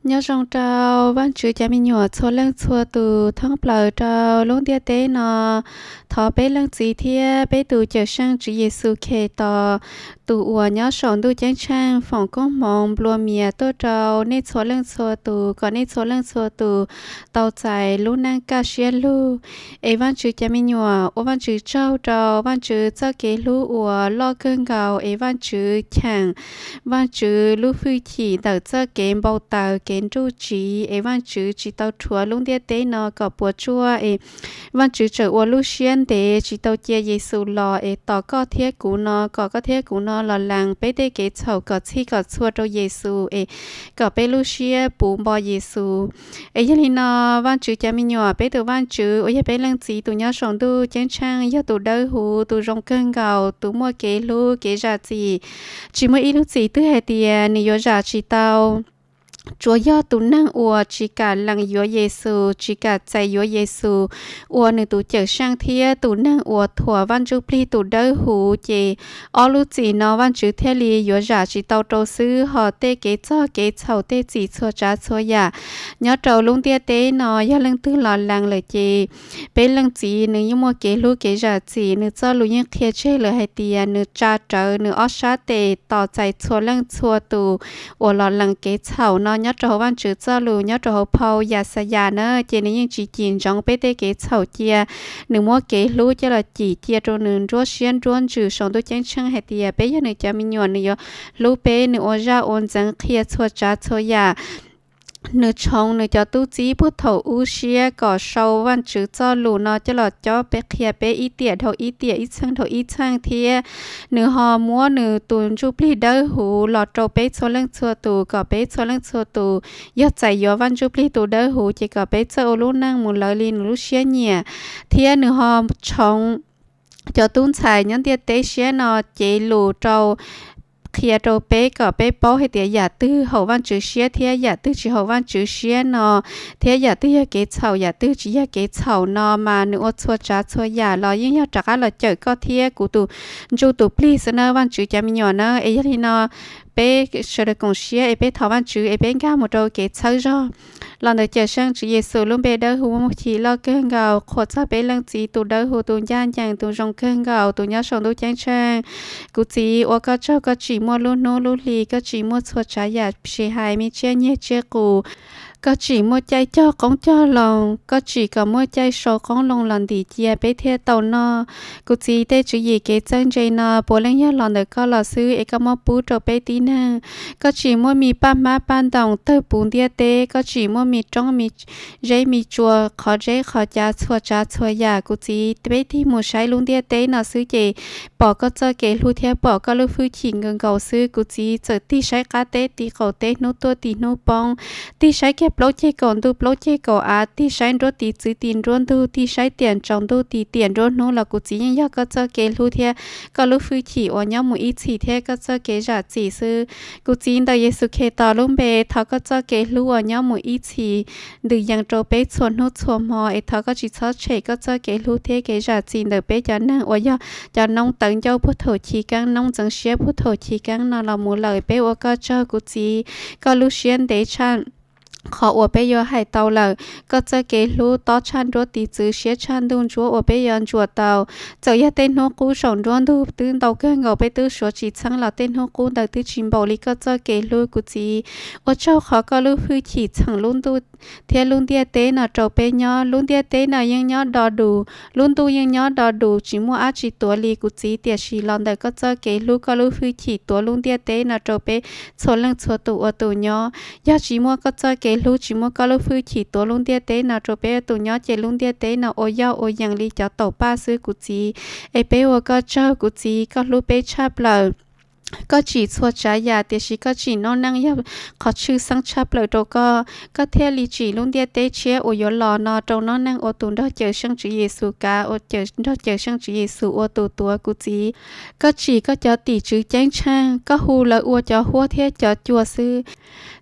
Nyob zoo rau Vaajtswv cov me nyuam txhua leej txhua tus thoob plaws rau lub ntiaj teb no. Thov peb Leej Txiv thiab peb tus Cawm Seej Tswv Yexus Khetos, tus uas nyob saum ntuj ceeb tsheej, foom koob hmoov nplua mias tuaj rau nej txhua leej txhua tus, kom nej txhua leej txhua tus tau txais lub neej kaj siab lug. Es Vaajtswv cov me nyuam, ua Vaajtswv tsaug rau Vaajtswv txoj kev hlub uas loj kawg nkaus, es Vaajtswv cheem Vaajtswv lub fwj chim ntawm txoj kev npau taws kev nruj tsiv, es Vaajtswv tsis tau rhuav lub ntiaj teb no kom puas tsuaj, es Vaajtswv tseem ua lub siab ntev tsis tau cia Yexus los es tos koj thiab kuv no, kom koj thiab kuv no los lees peb tej kev txhaum kom txhij kom txhua rau Yexus, es kom peb lub siab puv npo Yexus. Es yog li no, Vaajtswv cov me nyuam, peb tus Vaajtswv uas yog peb Leej Txiv tus nyob saum ntuj ceeb tsheej, yog tus dawb huv, tus zoo kawg nkaus, tus muaj kev hlub kev zam txim. Tsis muaj ib lub txim twg hais tias nws yuav zam tsis tau. Tsuas yog tus neeg uas tsis kam lees yuav Yexus, tsis kam txais yuav Yexus ua nws tus Cawm Seej thiab tus neeg uas thuam Vaj Ntsujplig tus Dawbhuv, ces ob lub txim no Vajtswv thiaj li yuav zam tsis tau rau xwb. Hos tej kev txog kev txhaum, tej txim txhua tsav txhua yam nyob rau lub ntiaj teb no, yog leej twg los lees lawm ces peb Leej Txiv nws yeej muaj kev hlub kev zam txim. Nws txoj lus yeej qhia tseg lawm hais tias nws tsa rawv nws ob sab tes tos txais txhua leej txhua tus uas los lees kev txhaum no nyob rau hauv Vajtswv txoj lus, nyob rau hauv phau Yaxayas na, ces nws yeej tsis cim ntsoov peb tej kev txhaum cia. Nws muab kev hlub coj los cim cia rau nws nruab siab nruab ntsws saum ntuj ceeb tsheej hais tias peb yog nws cov me nyuam, nws yuav hlub peb, nws ua zaj ua ntxeev qhia txhua tsav txhua yam. Nws tshoov nws cov tub txib puag thaum ub siab kom sau Vajtswv txoj lus no coj los cob peb, qhia peb ib tiam dhau ib tiam, ib txheej dhau ib txheej thiab. Nws ho muab nws tus Ntsuj Plig Dawbhuv los rau peb txhua leej txhua tus kom peb txhua leej txhua tus yog txais yuav Vaj Ntsujplig tus Dawbhuv ces kom peb txawj ua lub neej mus lawv li nws lub siab nyiam. Thiab nws ho tshoov cov tub ntxhais nyob ntiaj teb siab no cev lus rau, qhia rau peb kom peb paub hais tias yam twg haum Vajtswv siab thiab yam twg tsis haum Vajtswv siab no, thiab yam twg yog kev txhaum, yam twg tsis yog kev txhaum no, mas nws ua txhua tsav txhua yam los yeej yog rov qab los cawm koj thiab kuv tus ntsuj tus plig xwb na, Vajtswv cov me nyuam na. Es yog li no, peb sawv daws koom siab es peb thov Vajtswv es peb nkag mus rau kev txhawb zog los ntawm Cawm Seej Tswv Yexus lub npe dawb huv muaj chim loj kawg nkaus, qhuas txog peb Leej Txiv tus dawb huv, tus ncaj ncees, tus zoo kawg nkaus, tus nyob saum ntuj ceeb tsheej. Kuv Txiv, ua koj tsaug, koj tsim muaj lub hnub lub hli, koj tsim muaj txhua tsav yam tsis hais me tsiaj nyiaj tsiaj qus, koj tsim muaj caij cog qoob cog loo, koj tsim kom muaj caij sau qoob loo los ntim cia peb thiaj tau noj. Kuv Txiv, tej tswv yim kev txawj ntse no puav leej yog los ntawm koj los xwb es koj muab pub rau peb tib neeg. Koj tsim muaj me paj hmab paj ntoos tawg puv ntiaj teb, koj tsim muaj me roob me zeb me tsua, qhov zeb qhov cav txhua tsav txhua yam. Kuv Txiv, peb tig mus saib lub ntiaj teb no xwb ces pom koj txoj kev hlub thiab pom koj lub hwj chim nkaus nkaus xwb. Kuv Txiv, txawm tig saib qab teb tig qaum teb, hnub tuaj tig hnub poob, tig saib kiag plaub ceg kaum ntuj plaub ceg kaum av, tig saib nruab tiv txwv tiv nruab ntug, tig saib tiam ntsaus ntuj tig tiam nruab hnub los kuv Txiv yeej yog koj txoj kev hlub thiab koj lub hwj chim uas nyob mus ib txhis thiab koj txoj kev zam txim xwb. Kuv Txiv, ntawm Yexus Khetos lub npe thov koj txoj kev hlub uas nyob mus ib txhis ntws yees rau peb txhua hnub txhua hmo, es thov koj tsis txhob tshem koj txoj kev hlub thiab kev zam txim ntawm peb cov neeg uas yog cov noob tawv ncauj puag thaum chiv keeb, noob ntxeev siab puag thaum chiv keeb no los mus lawm. Peb ua koj tsaug kuv Txiv, koj lub siab ntev tshaj qhov uas peb yuav hais tau lawm. Koj txoj kev hlub tob tshaj nruab tiv txwv, siab tshaj ntuj ntsuab uas peb yuav ntsuas tau. Txawm yog tej hnub qub saum nruab ntug twb ntau kawg nkaus peb twb suav tsis txheeb los tej hnub qub ntawd twb tsis npaum li koj txoj kev hlub kuv Txiv. Ua tsaug qhov koj lub hwj chim txheem lub ntuj thiab lub ntiaj teb no rau peb nyob. Lub ntiaj teb no yeej nyob do dus, lub ntuj yeej nyob do dus, tsis muaj dab tsi tuav li kuv Txiv, tiam sis los ntawm koj txoj kev hlub koj lub hwj chim tuav lub ntiaj teb no rau peb txhua leej txhua tus ua tus nyob. Yog tsis muaj koj txoj kev hlub, tsis muaj koj lub hwj chim tuav lub ntiaj teb no rau peb ua tus nyob ces lub ntiaj teb no ua yoj ua yees li cov taum paj xwb kuv Txiv. Es peb ua koj tsaug kuv Txiv, koj hlub peb tshaj plaws. Koj tsim txhua tsav yam, tiam sis koj tsim noob neej yog qhov tshwj xeeb tshaj plaws rau koj. Koj thiaj li tsim lub ntiaj teb tshiab uas yuav los no rau noob neej ua tus nrog Cawm Seej Tswv Yexus kav, ua nrog Cawm Seej Tswv Yexus ua tus tuav kuv Txiv. Koj tsim koj cov tim tswv ceeb tsheej, koj hu lawv ua cov huab thiab cov cua xwb.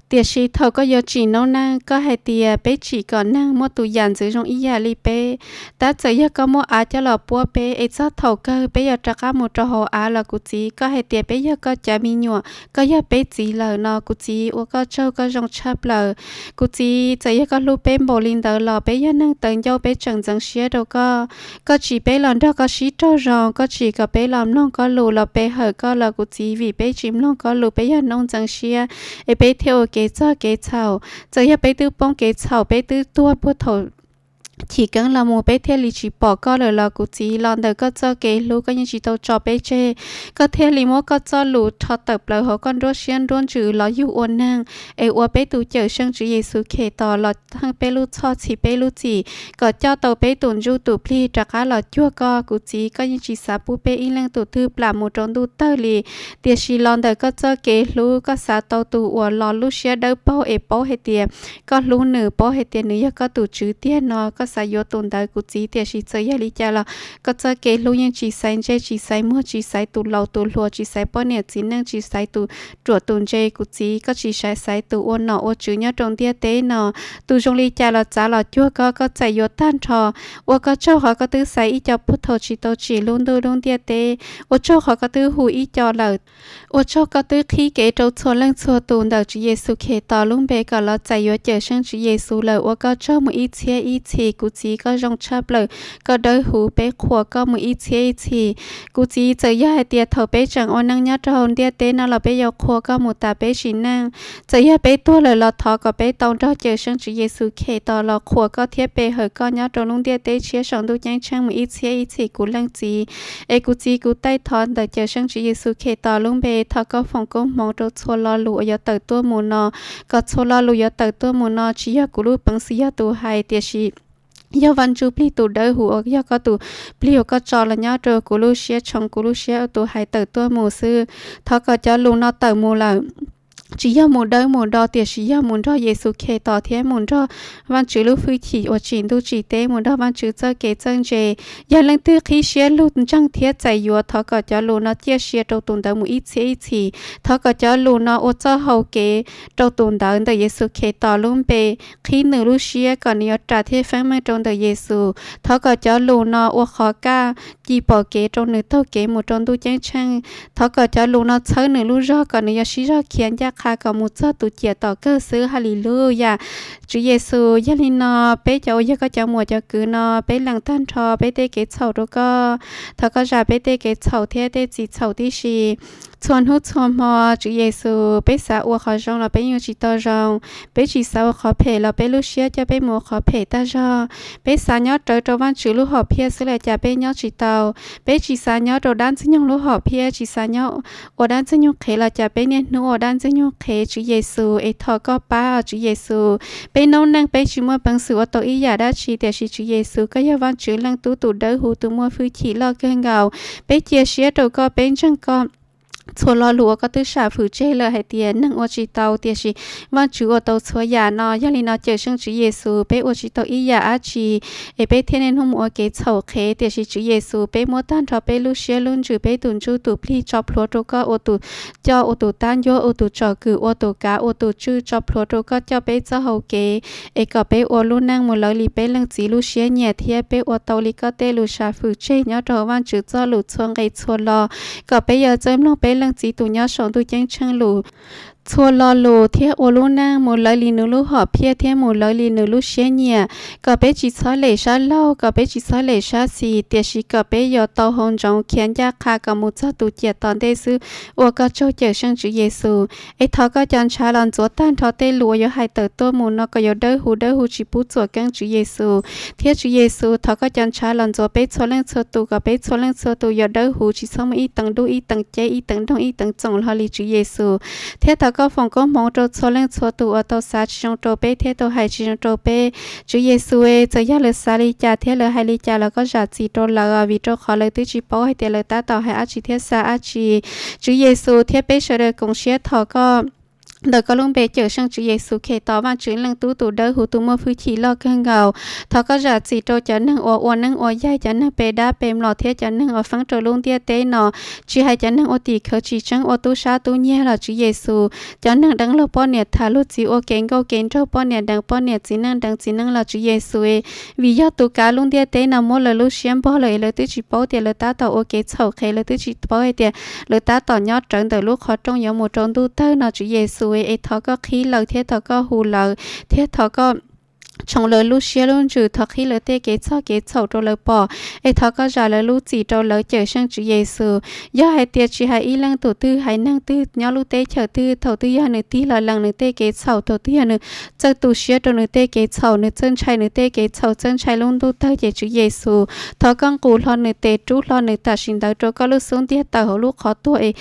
Tiam sis thaum koj yuav tsim noob neej, koj hais tias peb tsim kom neeg muaj tus yam ntxwv zoo ib yam li peb. Tab txawm yog koj muab av coj los puab peb es txog thaum kawg peb yuav rov qab mus rau hauv av los kuv txiv, koj hais tias peb yog koj cov me nyuam, koj yog peb txiv lawm no kuv txiv, ua koj tsaug koj zoo tshaj plaws. Kuv txiv, txawm yog koj hlub peb npaum li ntawd los peb yog neeg tawv ncauj peb tseem ntxeev siab rau koj. Koj tsim peb los nrog koj sib raug zoo, koj tsim kom peb los mloog koj lus los pe hawm koj los kuv txiv, vim peb tsis mloog koj lus peb yog noob ntxeev siab es peb thiaj ua kev txog kev txhaum. Txawm yog peb twb poob kev txhaum, peb twb tuag puag thaum chim keeb los mus peb thiaj li tsis pom koj lawm los kuv txiv, los ntawm koj txoj kev hlub koj yeej tsis tau tso peb tseg. Koj thiaj li muab koj txoj lus rho tawm plaws hauv koj nruab siab nruab ntsws los yug ua neeg es ua peb tus Cawmseej Tswv Yexus Khetos los theej peb lub txhoj txhim peb lub txim kom coj tau peb tus ntsuj tus plig rov qab los cuag koj. Kuv txiv, koj yeej tsis xav pub peb ib leej tus twg plam mus rau ntuj tawg li, tiam sis los ntawm koj txoj kev hlub koj xav tau tus uas los lub siab dawb paug es paub hais tias koj hlub nws, paub hais tias nws yog koj tus Tswv tiag no koj xav yuav tus ntawd kuv txiv. Tiam sis txawm yog li cas los koj txoj kev hlub yeej tsis xaiv ntsej tsis xaiv muag tsis xaiv tus laus tus hluas tsis xaiv poj niam txiv neej tsis xaiv tus ruam tus ntse kuv txiv, koj tsis xaiv xaiv tus ua nom ua tswv nyob rau ntiaj teb no. Tus zoo li cas los txav los cuag koj, koj txais yuav tag nrho. Ua koj tsaug qhov koj twb xaiv ib co puag thaum tsis tau tsim lub ntuj lub ntiaj teb. Ua tsaug qhov koj twb hu ib co lawm. Ua tsaug koj twb qhib kev rau txhua leej txhua tus ntawm Tswv Yexus Khetos lub npe kom los txais yuav Cawmseej Tswv Yexus lawm. Ua koj tsaug mus ib txhiab ib txhis kuv txiv, koj zoo tshaj plaws, koj dawb huv, peb qhuas koj mus ib txhiab ib txhis. Kuv txiv, txawm yog hais tias thaum peb tseem ua neej nyob rau hauv ntiaj teb no los peb yuav qhuas koj mus tas peb sim neej. Txawm yog peb tuag lawm los thov kom peb tau nrog Cawmseej Tswv Yexus Khetos los qhuas koj thiab pe hawm koj nyob rau lub ntiaj teb tshiab saum ntuj ceeb tsheej mus ib txhiab ib txhis kuv leej txiv. Es kuv txiv, kuv taij thov ntawm Cawmseej Tswv Yexus Khetos lub npe, thov koj foom koob hmoov rau txhua lo lus uas yuav tawm tuaj mus no, kom txhua lo lus yuav tawm tuaj mus no tsis yog kuv lub peev xwm yog tus hais, tiam sis yog Vaj Ntsuj Plig tus dawb huv uas yog koj tus plig uas koj tso los nyob rau kuv lub siab tshoov kuv lub siab ua tus hais tawm tuaj mus xwb. Thov kom cov lus no tawm mus lawm, tsis yog mus dawb mus do, tiam sis yog mus nrog Yexus Khetos thiab mus nrog Vaj Tswv lub hwj chim uas tsim ntuj tsim teb, mus nrog Vaj Tswv txoj kev txawj ntse. Yog leej twg qhib siab lug ntseeg thiab txais yuav, thov kom cov lus no ciaj sia rau tus ntawd mus ib txhiab ib txhis. Thov kom cov lus no ua txoj hau kev rau tus ntawd ntawm Yexus Khetos lub npe, qhib nws lub siab kom nws yuav ras thiab feeb meej rau ntawm Yexus. Thov kom cov lus no ua qhov kaj ci pom kev rau nws taug kev mus rau ntuj ceeb tsheej. Thov kom cov lus no txhawb nws lub zog kom nws yuav sib zog khiav ncaj qha kom mus txog tus ciam tom kawg xwb. Haliluyas. Tswv Yexus, yog li no peb cov uas yog koj cov muam cov kwv no, peb lees tag nrho peb tej kev txhaum rau koj. Thov koj zam peb tej kev txhaum thiab tej txim txhaum tib si. Txhua hnub txhua hmo Tswv Yexus, peb xav ua qhov zoo los peb yeej tsis tau zoo. Peb tsis xav ua qhov phem los peb lub siab coj peb mus ua qhov phem tag zog. Peb xav nyob rawv rau Vaj Tswv lub hom phiaj xwb los cas peb nyob tsis tau. Peb tsis xav nyob rau dab Ntxwg Nyoog lub hom phiaj, tsis xav nyob ua dab Ntxwg Nyoog qhev los cas peb niaj hnub ua dab Ntxwg Nyoog qhev. Tswv Yexus es thov koj pab os Tswv Yexus. Peb noob neej peb tsis muaj peev xwm ua tau ib yam dab tsi, tiam sis Tswv Yexus koj yog Vaj Tswv leej tub tus dawb huv tus muaj hwj chim loj kawg nkaus. Peb cia siab rau koj, peb ntseeg koj. Txhua lo lus uas koj twb sam fwm tseg lawm hais tias neeg ua tsis tau, tiam sis Vaj Tswv ua tau txhua yam no. Yog li no Cawmseej Tswv Yexus, peb ua tsis tau ib yam dab tsi es peb thiaj niaj hnub mus ua kev txhaum qhev, tiam sis Tswv Yexus, peb muab tag nrho peb lub siab lub ntsws, peb tus ntsuj tus plig tso plhuav rau koj ua tus coj, ua tus tab ncuab, ua tus tsom kwm, ua tus kav, ua tus tswj, tso plhuav rau koj coj peb txoj hau kev es kom peb ua lub neej mus lawv li peb leej txiv lub siab nyiam thiab peb ua tau li koj tej lus sam fwm tseg nyob rau Vaj Tswv txoj lus txhua nqe txhua lo, kom peb yuav txawj mloog peb leej txiv tus nyob saum ntuj ceeb tsheej lus txhua lo lus thiab ua lub neej mus lawv li nws lub hom phiaj thiab mus lawv li nws lub siab nyiam. Kom peb tsis txhob lem sab laug, kom peb tsis txhob lem sab xis, tiam sis kom peb yuav tau hau ntsoov khiav ncaj qha kom mus txog tus ciam tom ntej xwb. Ua koj tsaug Cawmseej Tswv Yexus, es thov koj cov ntshav los ntxuav tag nrho tej lus uas yuav hais tawm tuaj mus no kom yuav dawb huv dawb huv tsis pub txuam keeb Tswv Yexus. Thiab Tswv Yexus, thov koj cov ntshav los ntxuav peb txhua leej txhua tus kom peb txhua leej txhua tus yuav dawb huv tsis txhob muaj ib teev dub ib teev ceb ib teev doog ib teev txoom hlo li Tswv Yexus. Thiab thov koj foom koob hmoov rau txhua leej txhua tus uas tau xav tsis zoo rau peb thiab tau hais tsis zoo rau peb. Tswv Yexus, txawm yog lawv xav li cas thiab lawv hais li cas los koj zam txim rau lawv, vim rau qhov lawv twb tsis paub hais tias lawv tab tom hais dab tsi thiab xav dab tsi. Tswv Yexus, thiab peb sawv daws koom siab thov koj ntawm koj lub npe Cawmseej Tswv Yexus Khetos, Vajtswv Leej Tub tus dawb huv tus muaj hwj chim loj kawg nkaus. Thov koj zam txim rau cov neeg uas ua neeb ua yaig, cov neeg pe dab pe mlom thiab cov neeg uas feeb rau lub ntiaj teb no, tsis hais cov neeg ua tim khawv tsis tseeb, ua tub sab tub nyiag los Tswv Yexus, cov neeg deev luag poj niam tham luag txiv, ua kev nkauj kev nraug poj niam deev poj niam, txiv neej deev txiv neej los Tswv Yexus, vim yog tus kav lub ntiaj teb no muab lawv lub siab npog lawm es lawv twb tsis paub tias lawv tab tom ua kev txhaum qhev, lawv twb tsis paub hais tias lawv tab tom nyob rawv ntawm lub qhov rooj yuav mus rau ntuj tawg no Tswv Yexus, es thov koj qhib lawv thiab thov koj hu lawv thiab thov koj tshoov lawv lub siab lub ntsws, thov qhib lawv tej kev txog kev txhaum rau lawv pom, es thov koj zam lawv lub txim rau lawv Cawmseej Tswv Yexus. Yog hais tias tsis hais ib leej tus twg, haiv neeg twg nyob lub teb chaws twg, thaum twg yog nws tig los lees nws tej kev txhaum, thaum twg yog nws txawj tu siab rau nws tej kev txhaum, nws txawj ntshai nws tej kev txhaum, txawj ntshai lub ntuj tawg, ces Tswv Yexus, thov koj nqus hlo nws tes, rub hlo nws tam sim ntawd rau koj lub xub ntiag tawm hauv lub qhov tuag es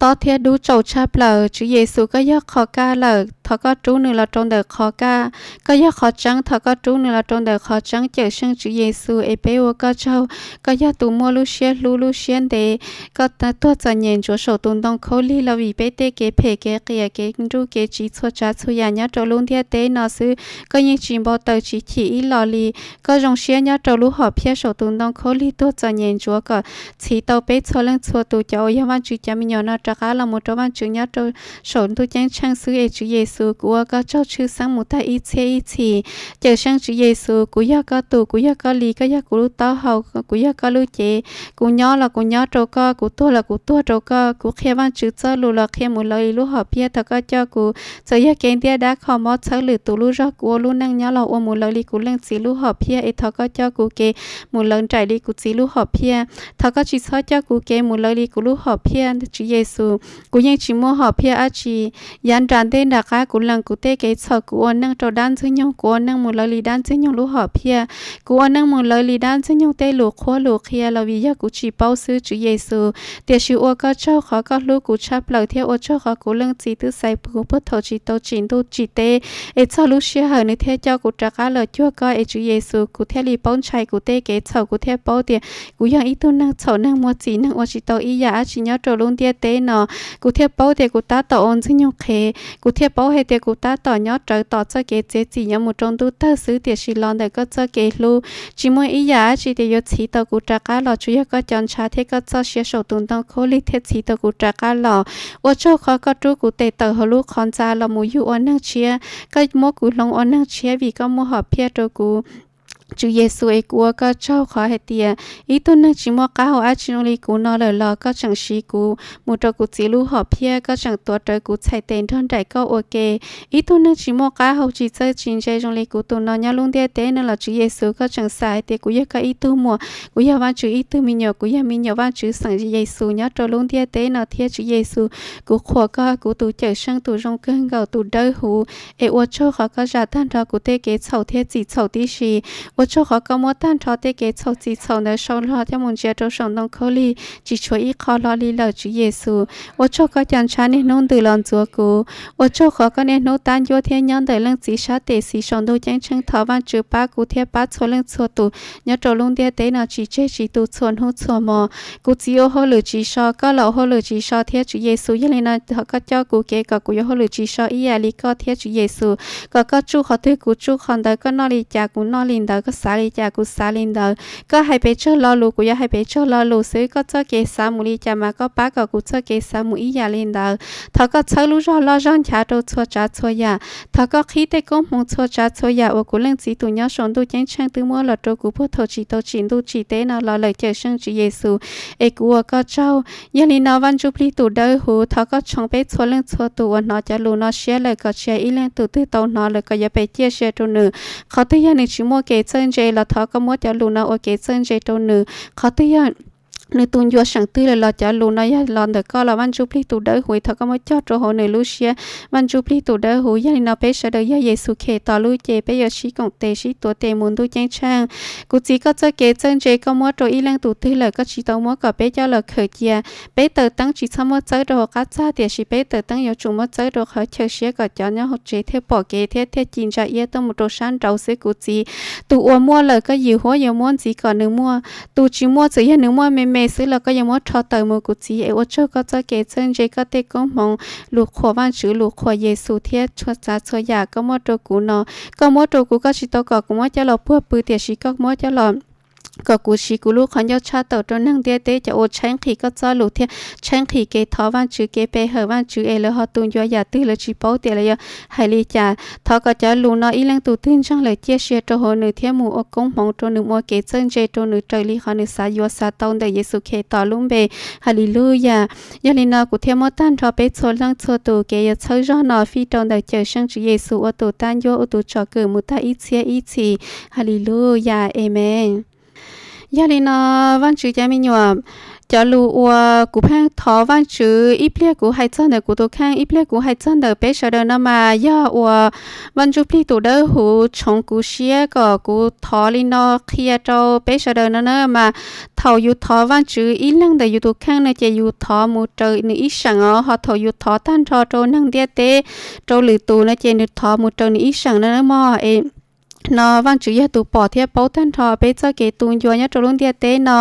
tob thiab dub tsaus tshaj plaws. Tswv Yexus, koj yog qhov kaj lawm, thov koj rub nws los rau ntawm qhov kaj. Koj yog qhov tseeb, thov koj rub nws los rau ntawm qhov tseeb Cawmseej Tswv Yexus, es peb ua koj tsaug. Koj yog tus muaj lub siab hlub lub siab ntev, koj tuag txom nyem ntsuav saum tus ntoo khaub lig los vim peb tej kev phem kev qias kev nruj kev tsiv txhua tsav txhua yam nyob rau lub ntiaj teb no xwb, koj yeej tsis npau taws tsis chim ib los li. Koj zoo siab nyob rau lub hom phiaj saum tus ntoo khaub lig tuag txom nyem ntsuav kom txhiv tau peb txhua leej txhua tus cov uas yog Vajtswv cov me nyuam no rov qab los mus rau Vajtswv nyob rau saum ntuj ceeb tsheej xwb es Tswv Yexus, kuv ua koj tsaug tshwj xeeb mus tag ib txhiab ib txhis. Cawmseej Tswv Yexus, kuv yog koj tus, kuv yog koj li, koj yog kuv lub taub hau, kuv yog koj lub cev. Kuv nyob los kuv nyob rau koj, kuv tuag los kuv tuag rau koj. Kuv qhia Vajtswv txoj lus los qhia mus lawv li lub hom phiaj, thov koj coj kuv. Txawm yog kev ntiab dab kho mob txhawb lwm tus lub zog, kuv ua lub neej nyob los ua mus lawv li kuv leej txiv lub hom phiaj, es thov koj coj kuv kev mus lawv nraim li kuv txiv lub hom phiaj. Thov koj tsis txhob coj kuv kev mus lawv li kuv lub hom phiaj Tswv Yexus. Kuv yeej tsis muaj hom phiaj dab tsi. Yav nram ntej nram qab kuv lees kuv tej kev txhaum, kuv ua neej rau dab Ntxwg Nyoog, kuv ua neej mus lawv li dab Ntxwg Nyoog lub hom phiaj. Kuv ua neej mus lawv li dab Ntxwg Nyoog tej lus qhuab lus qhia los vim yog kuv tsis paub xwb Tswv Yexus. Tiam sis ua koj tsaug qhov koj hlub kuv tshaj plaws thiab ua tsaug qhov kuv leej txiv twb xaiv kuv puag thaum tsis tau tsim ntuj tsim teb, es txog lub sij hawm nws thiaj coj kuv rov qab los cuag koj es Tswv Yexus, kuv thiaj li paub ntshai kuv tej kev txhaum, kuv thiaj paub tias kuv yog ib tug neeg txhaum neeg muaj txim neeg ua tsis tau ib yam dab tsi nyob rau lub ntiaj teb no. Kuv thiaj paub tias kuv tab tom ua Ntxwg Nyoog qhev, kuv thiaj paub hais tias kuv tab tom nyob rawv tos txoj kev txiav txim yuav mus rau ntuj tawg xwb, tiam sis los ntawm koj txoj kev hlub tsis muaj ib yam dab tsi tias yuav txhiv tau kuv rov qab los, tsuas yog koj cov ntshav thiab koj txoj sia saum tus ntoo khaub lig thiaj txhiv tau kuv rov qab los. Ua tsaug qhov koj rub kuv tes tawm hauv lub qhov ntxa los mus yug ua neeg tshiab, koj muab kuv hloov ua neeg tshiab vim koj muaj hom phiaj rau kuv. Tswv Yexus es kuv ua koj tsaug qhov hais tias ib tug neeg tsis muaj qab hau dab tsi zoo li kuv no lawm los koj tseem siv kuv mus rau kuv txiv lub hom phiaj, koj tseem tuav rawv kuv txhais tes nrog nraim koj ua ke. Ib tug neeg tsis muaj qab hau tsis txawj tsis ntse zoo li kuv tus no nyob lub ntiaj teb no los Tswv Yexus koj tseem xav hais tias kuv yog koj ib tug muam, kuv yog Vajtswv ib tug me nyuam, kuv yog me nyuam Vajtswv xeem Yexus nyob rau lub ntiaj teb no thiab Tswv Yexus, kuv qhuas koj kuv tus Cawmseej tus zoo kawg nkaus tus dawb huv, es ua tsaug qhov koj zam tag nrho kuv tej kev txhaum thiab txim txhaum tib si. Ua tsaug qhov koj muab tag nrho tej kev txhaum txim txhaum ntawd sau hlo coj mus ntsia rau saum ntoo khaub lig tsis tshuav ib qho hlo li lawm Tswv Yexus. Ua tsaug koj cov ntshav niaj hnub ntws los ntxuav kuv. Ua tsaug qhov koj niaj hnub tab ncuab thiab nyob ntawm leej txiv sab tes xis saum ntuj ceeb tsheej. Thov Vajtswv pab kuv thiab pab txhua leej txhua tus nyob rau lub ntiaj teb no tsis tseg tsis tu txhua hnub txhua hmo. Kuv txiv ua hauj lwm tsis so, koj los ua hauj lwm tsis so thiab Tswv Yexus, yog li no thov koj coj kuv kev kom kuv yuav hauj lwm tsis so ib yam li koj thiab Tswv Yexus. Kom koj tsuj qhov twg kuv tsuj qhov ntawd, koj noj li cas kuv noj li ntawd, koj xav li cas kuv xav li ntawd. Koj hais pes tsawg lo lus kuv yuav hais pes tsawg lo lus xwb, koj txoj kev xav mus li cas mas koj pab kom kuv txoj kev xav mus ib yam li ntawd. Thov koj txhawb lub zog loj zog nchav rau txhua tsav txhua yam. Thov koj qhib tej koob hmoov txhua tsav txhua yam uas kuv leej txiv tus nyob saum ntuj ceeb tsheej twb muab los rau kuv puag thaum tsis tau tsim ntuj tsim teb no los lawm Cawmseej Tswv Yexus, es kuv ua koj tsaug. Yog li no Vaj Ntsujplig tus dawb huv, thov koj tshoov peb txhua leej txhua tus uas hnov cov lus no siab lawm kom tsis hais ib leej tus twg tau hnov lawm kom yuav pes ciaj sia rau nws. Qhov twg yog nws tsis muaj kev txawj ntse los thov koj muab cov lus no ua kev txawj ntse rau nws. Qhov twg yog nws tus ncua seem twg lawm los cov lus no yog los ntawm koj los Vaj Ntsujplig tus dawb huv, thov koj muab cog rau hauv nws lub siab Vaj Ntsujplig tus dawb huv. Yog li no peb sawv daws yog Yexus Khetos lub cev, peb yuav sib koom tes sib tuav tes mus ntuj ceeb tsheej. Kuv txiv, koj txoj kev txawj ntse koj muab rau ib leej tus twg lawm, koj tsis tau muab kom peb coj los khawm cia. Peb taws teeb tsis txhob muab txawb rau hauv qab txag, tiam sis peb taws teeb yuav tsum muab txawb rau qhov chaw siab kom cov nyob hauv tsev thiaj pom kev thiab thiaj ci ntsa iab tuaj mus rau sab nraud xwb kuv txiv. Tus uas muaj lawm koj yim huab yuav muab ntxiv kom nws muaj, tus tsis muaj txawm yog nws muaj me me xwb los koj yuav muab rho tawm mus kuv txiv es ua tsaug koj txoj kev txawj ntse, koj tej koob hmoov, lus qhuas Vajtswv, lus qhuas Yexus thiab txhua tsav txhua yam koj muab rau kuv no. Koj muab rau kuv, koj tsis tau kom kuv muab coj los puag pw, tiam sis koj muab coj los kom kuv siv kuv lub qhov ncauj tshaj tawm rau neeg ntiaj teb cov uas tshaib nqhis koj txoj lus thiab tshaib nqhis kev thov Vajtswv, kev pe hawm Vajtswv es lawv ho tu ncua yam twg lawv tsis paub tias lawv yuav hais li cas. Thov kom cov lus no ib leej tus twg ntseeg lawm ciaj sia rau hauv nws thiab mus ua koob hmoov rau nws, ua kev txawj ntse rau nws raws li qhov nws xav yuav xav tau ntawm Yexus Khetos lub npe. Haleluyas. Yog li no kuv thiaj muab tag nrho peb txhua leej txhua tus kev yuav txhawb zog no fij rau ntawm Cawmseej Tswv Yexus ua tus tab ncuab ua tus tsom kwm mus tag ib txhiab ib txhis. Haleluyas, amees. Yog li no, Vajtswv cov me nyuam, cov lus uas kuv pheej thov Vajtswv, ib pliag kuv hais txog ntawm kuv tus kheej, ib pliag kuv hais txog ntawm peb sawv daws no mas yog uas Vaj Ntsuj Plig tus Dawb Huv tshoov kuv siab kom kuv thov li no qhia rau peb sawv daws no na mas, thaum yus thov Vajtswv ib leeg ntawm yus tus kheej no ces yus thov mus raws nws ib seem os, ho thaum yus thov tag nrho rau neeg ntiaj teb, rau lwm tus no ces nws thov mus raws nws ib seem no na mog. Es no Vajtswv yog tus pom thiab paub tag nrho peb txoj kev tu ncua nyob rau lub ntiaj teb no.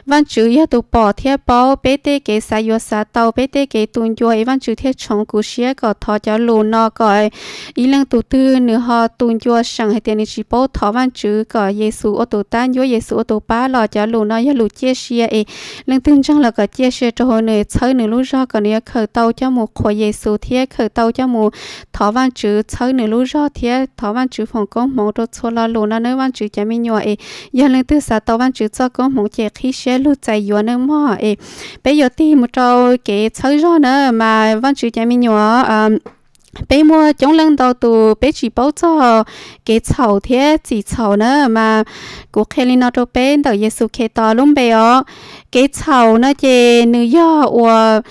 Vajtswv yog tus pom thiab paub peb tej kev xav yuav xav tau, peb tej kev tu ncua, es Vajtswv thiaj tshoov kuv siab kom thov cov lus no kom ib leej tus twg nws ho tu ncua seem hais tias nws tsis paub thov Vajtswv kom Yexus ua tus tab ncuab, Yexus ua tus pab los cov lus no yog lus ciaj sia es leej twg ntseeg los kom ciaj sia rau hauv nws, txhawb nws lub zog kom nws yuav khaws tau coj mus qhuas Yexus thiab khaws tau coj mus thov Vajtswv, txhawb nws lub zog thiab thov Vajtswv foom koob hmoov rau txhua lo lus no nawb Vajtswv cov me nyuam. Es yog leej twg xav tau Vajtswv txoj koob hmoov ces qhib siab lug txais yuav nawb mog. Es peb yuav tig mus rau kev txhawb zog na mas Vajtswv cov me nyuam, peb muaj coob leej ntau tus peb tsis paub txog kev txhaum thiab txim txhaum na mas kuv qhia li no rau peb ntawm Yexus Khetos lub npe os. Kev txhaum no ces nws yog uas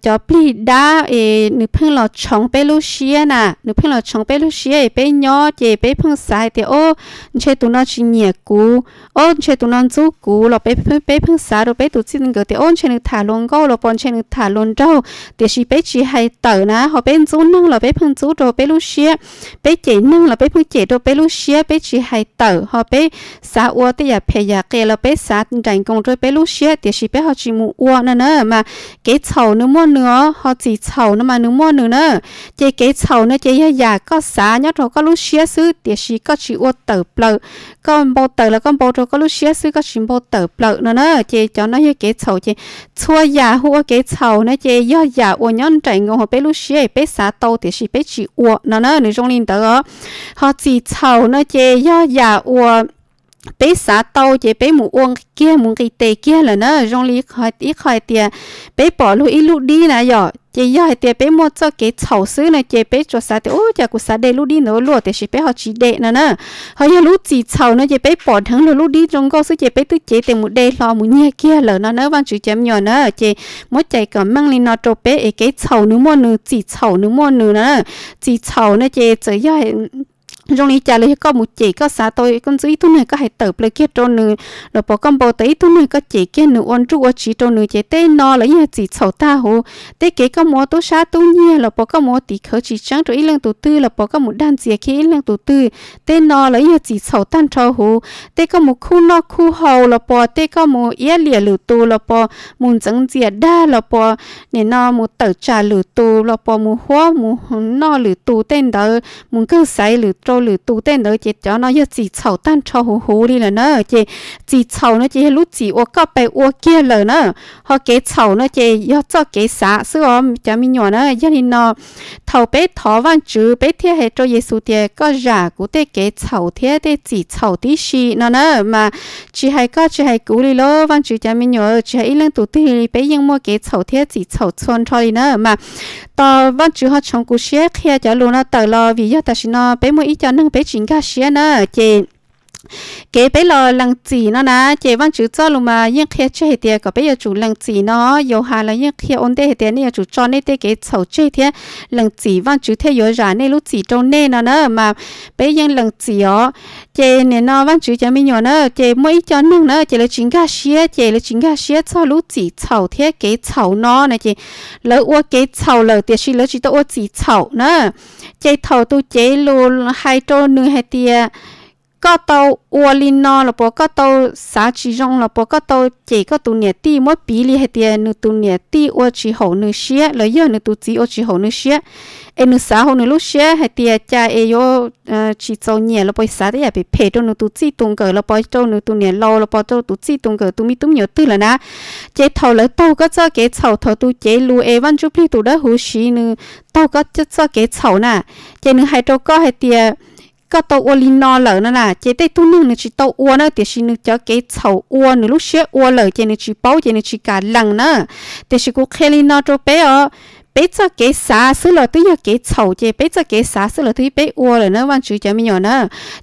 cov plig dab es nws pheej los tshoov peb lub siab na, nws pheej los tshoov peb lub siab es peb nyob ces peb pheej xav hais tias, o, ntshe tus no tsis nyiam kuv, o, ntshe tus no ntxub kuv los peb pheej xav rau peb tus txij nkawm tias, o, ntshe nws tham hluas nkauj los pos ntshe nws tham hluas nraug, tiam sis peb tsis hais tawm na, ho peb ntxub neeg los peb pheej ntxub rau peb lub siab, peb cem neeg los peb pheej cem rau peb lub siab, peb tsis hais tawm, ho peb xav ua tej yam phem yam qias los peb xav nraim nkoos rau peb lub siab, tiam sis peb ho tsis mus ua no na mas kev txhaum nws muaj nws os, ho txim txhaum no mas nws muaj nws na. Ces kev txhaum no ces yog yam koj xav nyob rau koj lub siab xwb, tiam sis koj tsis ua tawm plaws, koj npau tawm los koj npau rau koj lub siab xwb, koj tsis npau tawm plaws no na. Ces cov no yog kev txhaum, ces txhua yam hu ua kev txhaum no ces yog yam uas nyob nraim nkoos hauv peb lub siab, peb xav tau tiam sis peb tsis ua no na, nws zoo li ntawd os. Ho txim txhaum no ces yog yam uas peb xav tau ces peb mus ua kiag mus nqis tes kiag lawm na, zoo li ib qho hais tias peb pom luag ib lub dib na yom, ces yog hais tias peb muaj txoj kev txhaum xwb no ces peb tsuas xav tias, u, cas kuv xav de lub dib ntawd ua luaj, tiam sis peb ho tsis de no na. Ho yog lub txim txhaum no ces peb pom dheev luag lub dib zoo nkauj xwb ces peb twb cev tes mus de hlo mus nyiag kiag lawm no na, Vajtswv cov me nyuam na. Ces muab cais kom meej li no rau peb es kev txhaum nws muaj nws, txim txhaum nws muaj nws na. Txim txhaum no ces txawm yog zoo li cas los yog koj mus cem, koj xav tau koj ntxub ib tug neeg koj hais tawm plaws kiag rau nws, los pos koj npau tawm ib tug neeg koj cem kiag nws ua nruj ua tsiv rau nws ces tej no los yeej yog txim txhaum tag huv. Tej kev koj mus ua tub sab tub nyiag los pos koj mus ua tim khawv tsis tseeb rau ib leej tus twg los pos koj mus dag ntxias kiag ib leej tus twg, tej no los yeej yog txim txhaum tag nrho huv. Tej koj mus khuj noj khuj haus los pos tej koj mus iab liam lwm tus los pos mus ntxeev ntxias dag los pos nim no mus tawm tsam lwm tus los pos mus huab mus noj lwm tus tej ntawd, mus nkawg xaiv lwm rau lwm tus tej ntawd ces cov no yog txim txhaum tag nrho huv huv li lawm na. Ces txim txhaum no ces yog lub txim uas koj pais ua kiag lawm na. Ho kev txhaum no ces yog txoj kev xav xwb os cov me nyuam na. Yog li no, thaum peb thov Vajtswv peb thiaj hais rau Yexus tias koj zam kuv tej kev txhaum thiab tej txim txhaum tib si no na. Mas tsis hais koj tsis hais kuv li lauj, Vajtswv cov me nyuam, tsis hais ib leej tus twg li peb yeej muaj kev txhaum thiab txim txhaum txhua nrho li na. Mas tos Vajtswv ho tshoov kuv siab qhia cov lus no tawm los vim yog tam sim no peb muaj ib co neeg peb tsis nkag siab na. Ces kev peb los lees txim no na, ces Vajtswv txoj lus mas yeej qhia tseg hais tias kom peb yuav tsum lees txim no. Yauhas los yeej qhia ua ntej hais tias nej yuav tsum tso nej tej kev txhaum tseg thiab lees txim, Vajtswv thiaj yuav zam nej lub txim rau nej no na. Mas peb yeej lees txim os. Ces nim no Vajtswv cov me nyuam na, ces muaj ib co neeg na ces lawv tsis nkag siab, ces lawv tsis nkag siab txog lub txim txhaum thiab kev txhaum no na, ces lawv ua kev txhaum lawm tiam sis lawv tsis tau ua txim txhaum na. Ces thaum tus cev lus hais rau nws hais tias koj tau ua li no los puas, koj tau xav tsis zoo los puas, koj tau cem koj tus niam tij, muab piv li hais tias nws tus niam tij ua tsis haum nws siab los yog nws tus txiv ua tsis haum nws siab, es nws xav hauv nws lub siab hais tias cas es yuav tsis txaus nyiam los puas, xav tej yam phem phem rau nws tus txij tus nkawm los puas, rau nws tus niam laus los puas, rau tus txij tus nkawm tus me tub me nyuam twg lawm na. Ces thaum lawv taug koj txoj kev txhaum, thaum tus cev lus es Vaj Ntsuj Plig tus dawb huv siv nws taug koj txoj kev txhaum na, ces nws hais rau koj hais tias koj tau ua li no lawm no na. Ces tej tug neeg nws tsis tau ua na, tiam sis nws cov kev txhaum ua nws lub siab ua lawm ces nws tsis paub ces nws tsis kam lees na. Tiam sis kuv qhia li no rau peb os, peb txoj kev xav xwb los twb yog kev txhaum, ces peb txoj kev xav xwb los twb peb ua lawm na Vaj Ntsuv cov me nyuam na.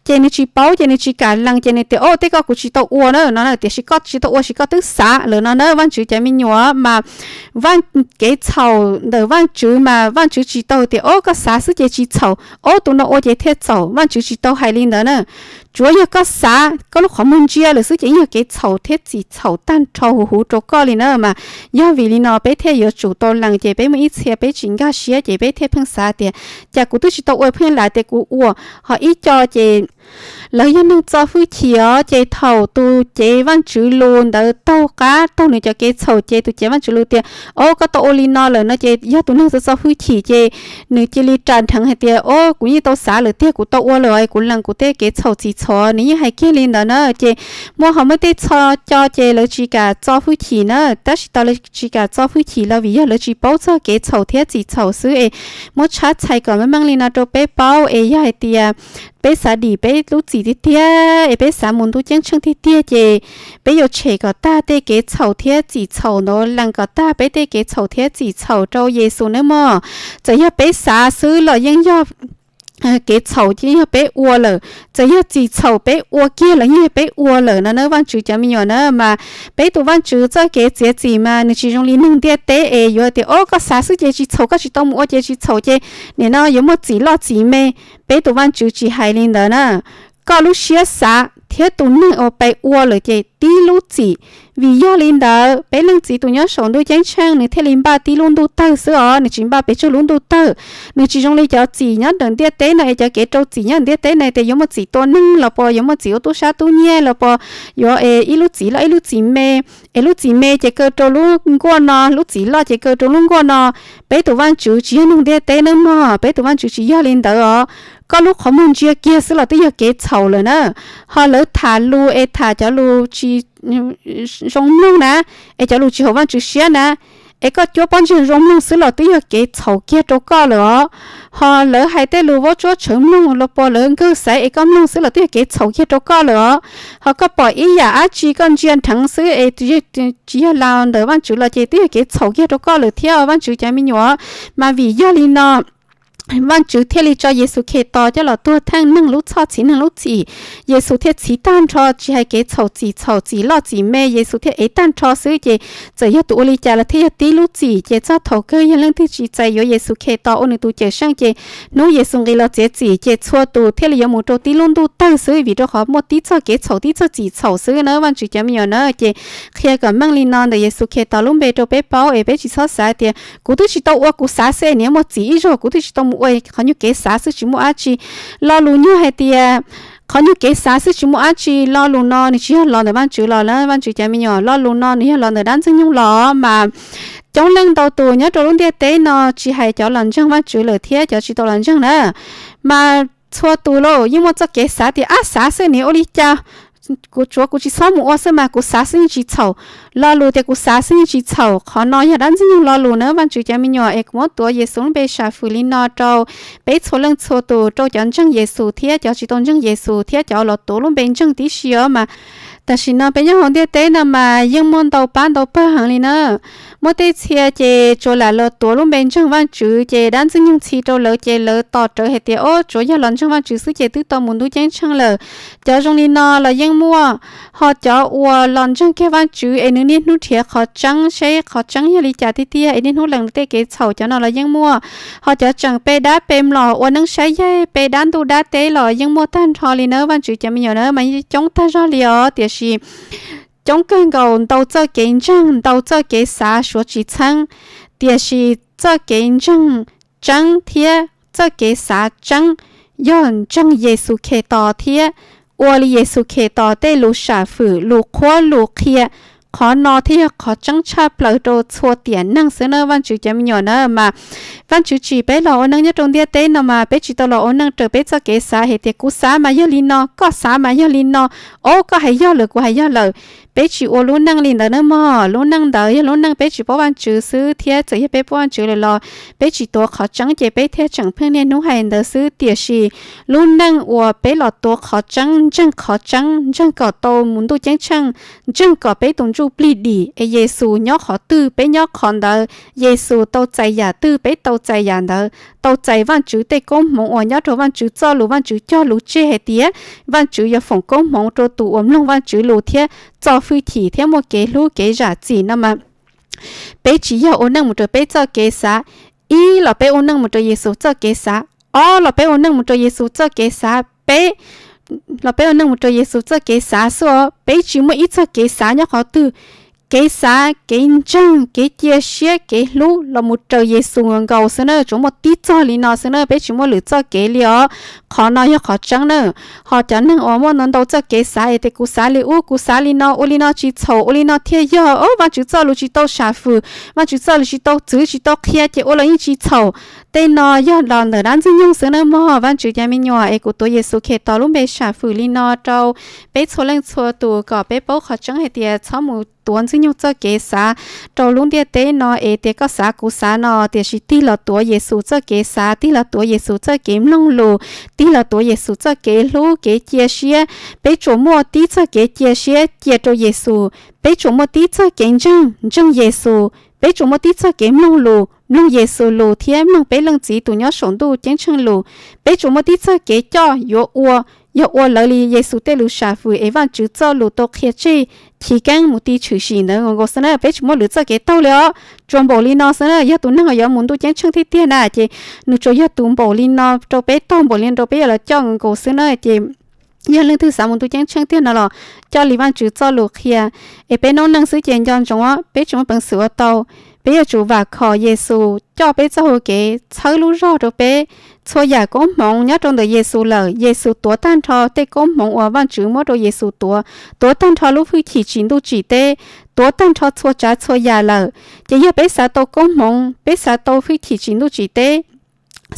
Ces nws tsis paub ces nws tsis kam lees ces nws tias, o, tej koj kuv tsis tau ua na no, tiam sis koj tsis tau ua sis koj twb xav lawm no na Vaj Ntsuv cov me nyuam. Mas Vaj, kev txhaum ntawm Vaj Ntsuv mas Vaj Ntsuv tsis tau tias, o, koj xav xwb ces tsis txhaum, o, tus no ua ces thiaj txhaum, Vaj Ntsuv tsis tau hais li ntawd na. Tsuav yog koj xav, koj lub qhov muag ntsia lawm xwb ces yeej yog kev txhaum thiab txim txhaum tag nrho huv huv rau koj li na. Mas yog vim li no peb thiaj yuav tsum tau lees, ces peb muaj ib txhia peb tsis nkag siab ces peb thiaj pheej xav tias, cas kuv twb tsis tau ua pheej lam tias kuv ua. Ho ib co ces lawv yog neeg txo hwj chim os, ces thaum tus cev Vaj Ntsuv lus ntawd taug qab taug nws cov kev txhaum ces tus cev Vaj Ntsuv lus tias, o, koj tau ua li no lawm no, ces yog tus neeg txo txo hwj chim ces nws cia li ras dheev hais tias, o, kuv yeej tau xav lawm tiag, kuv tau ua lawm, kuv lees kuv tej kev txhaum txim txhaum. Nws yeej hais kiag li ntawd na. Ces muaj ho muaj tej txho co ces lawv tsis kam txo hwj chim na, tab sis tau lawv tsis kam txo hwj chim los vim yog lawv tsis paub txog kev txhaum thiab txim txhaum xwb es muab tshab txhais kom meej meej li no rau peb paub es yog hais tias peb xav dim peb lub txim tiag tiag es peb xav mus ntuj ceeb tsheej tiag tiag ces peb yuav tshem kom tag tej kev txhaum thiab txim txhaum ntawd, lees kom tag peb tej kev txhaum thiab txim txhaum rau Yexus nawb mog. Txawm yog peb xav xwb los yeej yog kev txhaum ces yog peb ua lawm, txawm yog txim txhaum peb ua kiag los yeej yog peb ua lawm no na Vaj Ntsuv cov me nyuam na. Mas peb tus Vaj Ntsuv txoj kev txiav txim mas nws tsis zoo li neeg ntiaj teb es yuav tias, o, koj xav xwb ces tsis txhaum, koj tsis tau mus ua ces tsis txhaum ces nim no yuav muaj txim loj txim me. Peb tus Vaj Ntsuv tsis hais li ntawd na. Koj lub siab xav thiab tus neeg uas pes ua lawm ces tib lub txim. Vim yog li ntawd peb Leej Txiv tus nyob saum ntuj ceeb tsheej nws thiaj li npaj tib lub ntuj tawg xwb os, nws tsis npaj pes tsawg lub ntuj tawg. Nws tsis zoo li cov txim nyob ntawm ntiaj teb no es cov kev rau txim nyob ntawm ntiaj teb no tias yuav muaj txim tua neeg los puas, yuav muaj txim ua tub sab tub nyiag los puas, yuav es ib lub txim loj ib lub txim me, es lub txim me ces kaw rau lub nkuaj no, lub txim loj ces kaw rau lub nkuaj no. Peb tus Vaj Ntsuv tsis yog neeg ntiaj teb nawb mog, peb tus Vaj Ntsuv tsis yog li ntawd os. Koj lub qhov muag ntsia kiag xwb los twb yog kev txhaum lawm na. Ho lawv tham lus es tham cov lus tsis zoo mloog na, es cov lus tsis haum Vaj Ntsuv siab na, es koj cuab pob ntseg zoo mloog xwb los twb yog kev txhaum kiag rau koj lawm os. Ho lawv hais tej lus vaub tsuab tshawv mloog los puas lawv nkawg xaiv es koj mloog xwb los twb yog kev txhaum kiag rau koj lawm os. Ho koj pom ib yam dab tsi koj ntsia dheev xwb es tsis yog los ntawm Vaj Ntsuv los ces twb yog kev txhaum kiag rau koj lawm thiab Vaj Ntsuv cov me nyuam. Mas vim yog li no Vaj Ntsuv thiaj li tso Yexus Khetos coj los tuag theej neeg lub txhoj, txhiv neeg lub txim. Yexus thiaj txhiv tag nrho, tsis hais kev txhaum txim txhaum, txim loj txim me, Yexus thiaj ev tag nrho xwb. Ces txawm yog tus ua li cas los thiaj yog tib lub txim. Ces txog thaum kawg yog leej twg tsis txais yuav Yexus Khetos ua nws tus Cawmseej ces hnub Yexus nqis los txiav txim ces txhua tus thiaj li yuav mus rau tib lub ntuj tawg xwb, vim rau qhov muaj tib txoj kev txhaum tib txoj txim txhaum xwb na Vaj Ntsuv cov me nyuam na. Ces qhia kom meej li no ntawm Yexus Khetos lub npe rau peb paub es peb tsis txhob xav tias kuv twb tsis tau ua, kuv xav xwb es nws yuav muaj txim ib zaug, kuv twb tsis tau mus ua, qhov nyuag kev xav xwb tsis muaj dab tsi. Lo lus nyuag hais tias qhov nyuag kev xav xwb tsis muaj dab tsi, lo lus no nws tsis yog los ntawm Vaj Ntsuv los na Vaj Ntsuv cov me nyuam, lo lus no nws yog los ntawm dab Ntxwg Nyoog los. Mas coob leej ntau tus nyob rau lub ntiaj teb no tsis hais cov los ntseeg Vaj Ntsuv lawm thiab cov tsis tau los ntseeg na, mas txhua tus los yeej muaj txoj kev xav tias ab xav xwb nws ua li cas, kuv tsuav kuv tsis txhob mus ua xwb mas kuv xav xwb yeej tsis txhaum. Lo lus tias kuv xav xwb yeej tsis txhaum, qhov no yog dab Ntxwg Nyoog lo lus na Vaj Ntsuv cov me nyuam. Es kuv muab tuav Yexus lub npe sam fwm li no rau peb txhua leej txhua tus, rau cov ntseeg Yexus thiab cov tsis tau ntseeg Yexus thiab cov los tuav lub npe ntseeg tib si os. Mas tam sim no peb nyob hauv ntiaj teb no mas yeej muaj ntau pab ntau pawg heev li na. Muaj tej txhia ces tsuas lam los tuav lub npe ntseeg Vaj Ntsuv ces dab Ntxwg Nyoog txhi rau lawv ces lawv tos rawv hais tias, o, tsuav yog los ntseeg Vaj Ntsuv xwb ces twb tau mus ntuj ceeb tsheej lawm. Cov zoo li no los yeej muaj. Ho cov uas los ntseeg kiag Vaj Ntsuv es nws niaj hnub nrhiav qhov tseeb seb qhov tseeb yog li cas tiag tiag es niaj hnub lees tej kev txhaum, cov no los yeej muaj. Ho cov tseem pe dab pe mlom ua neeb saib yaig pe dab ntuj dab teb los yeej muaj tag nrho li na Vaj Ntsuv cov me nyuam na, mas yeej coob tag zog li os. Tiam sis coob kawg nkaus ntau txoj kev ntseeg ntau txoj kev xav suav tsis txheeb, tiam sis txoj kev ntseeg tseeb thiab txoj kev xav tseeb yog ntseeg Yexus Khetos thiab ua li Yexus Khetos tej lus sam fwm, lus qhuab lus qhia. Qhov no thiaj yog qhov tseeb tshaj plaws rau txhua tiam neeg xwb na Vajtswv cov me nyuam na. Mas Vajtswv tsim peb los ua neej nyob rau ntiaj teb no mas peb tsis tau los ua neej raws peb txoj kev xav hais tias kuv xav mas yog li no, koj xav mas yog li no, o koj hais yog lawm kuv hais yog lawm. Peb tsis ua lub neej li ntawd na mog. Lub neej ntawd yog lub neej peb tsis paub Vajtswv xwb thiab txawm yog peb paub Vajtswv lawm los peb tsis tuav qhov tseeb ces peb thiaj tseem pheej niaj hnub hais ntawd xwb. Tiam sis lub neej uas peb los tuav qhov tseeb, ntseeg qhov tseeb, ntseeg kom tau mus ntuj ceeb tsheej, ntseeg kom peb tus ntsuj plig dim es Yexus nyob qhov twg peb nyob qhov ntawd, Yexus tau txais yam twg peb tau txais yam ntawd, tau txais Vajtswv tej koob hmoov uas nyob rau Vajtswv txoj lus, Vajtswv cog lus tseg hais tias Vajtswv yuav foom koob hmoov rau tus uas mloog Vajtswv lus thiab txo hwj chim thiab muaj kev hlub kev zam txim no mas peb tsis yog ua neej mus rau peb txoj kev xav. Ib los peb ua neej mus rau Yexus txoj kev xav, ob los peb ua neej mus rau Yexus txoj kev xav, peb los peb ua neej mus rau Yexus txoj kev xav xwb os. Peb tsis muaj ib txoj kev xav nyob qhov twg. Kev xav, kev ntseeg, kev cia siab, kev hlub los mus raws Yexus nkaus xwb na, tsuas muaj tib txoj li no xwb na, peb tsis muaj lwm txoj kev li os. Qhov no yog qhov tseeb na. Ho cov neeg uas muaj ntau ntau txoj kev xav es tias kuv xav li ub, kuv xav li no, ua li no tsis txhaum, ua li no thiaj yog, o Vajtswv txoj lus tsis tau sam fwm, Vajtswv txoj lus tsis tau txwv tsis tau qhia ces ua los yeej tsis txhaum. Tej no yog los ntawm dab ntxwg nyoog xwb na mog. Vajtswv cov me nyuam es kuv tuav Yexus Khetos lub npe sam fwm li no rau peb txhua leej txhua tus kom peb paub qhov tseeb hais tias txhob mus tuav ntxwg nyoog txoj kev xav rau lub ntiaj teb no es tias koj xav kuv xav no, tiam sis tig los tuav Yexus txoj kev xav, tig los tuav Yexus txoj kev mloog lus, tig los tuav Yexus txoj kev hlub kev cia siab. Peb tsuas muaj tib txoj kev cia siab cia rau Yexus, peb tsuas muaj tib txoj kev ntseeg, ntseeg Yexus, peb tsuas muaj tib txoj kev mloog lus, mloog Yexus lus thiab mloog peb Leej Txiv tus nyob saum ntuj ceeb tsheej lus. Peb tsuas muaj tib txoj kev coj yuav ua, yog ua lawv li Yexus tej lus sam fwm es Vajtswv txoj lus tau qhia tseg chiv keeb mus ti tshwm sim ntawd nkaus xwb na, peb tsis muaj lwm txoj kev taug li os. Tsuas npaum li no xwb na, yog tus neeg uas yuav mus ntuj ceeb tsheej tiag tiag na ces nws tsuas yog tus npaum li no rau peb taug, npaum li no rau peb yuav los coj nkaus xwb na ces yog leej twg xav mus ntuj ceeb tsheej tiag no los coj li Vajtswv txoj lus qhia. Es peb noob neej xwb ces nco ntsoov, peb tsis muaj peev xwm ua tau. Peb yuav tsum vam khom Yexus coj peb txoj hau kev, txhawb lub zog rau peb. Txhua yam koob hmoov nyob rau ntawm Yexus lawm, Yexus tuav tag nrho tej koob hmoov uas Vajtswv muab rau Yexus tuav, tuav tag nrho lub hwj chim tsim ntuj tsim teb, tuav tag nrho txhua tsav txhua yam lawm. Ces yog peb xav tau koob hmoov, peb xav tau hwj chim tsim ntuj tsim teb,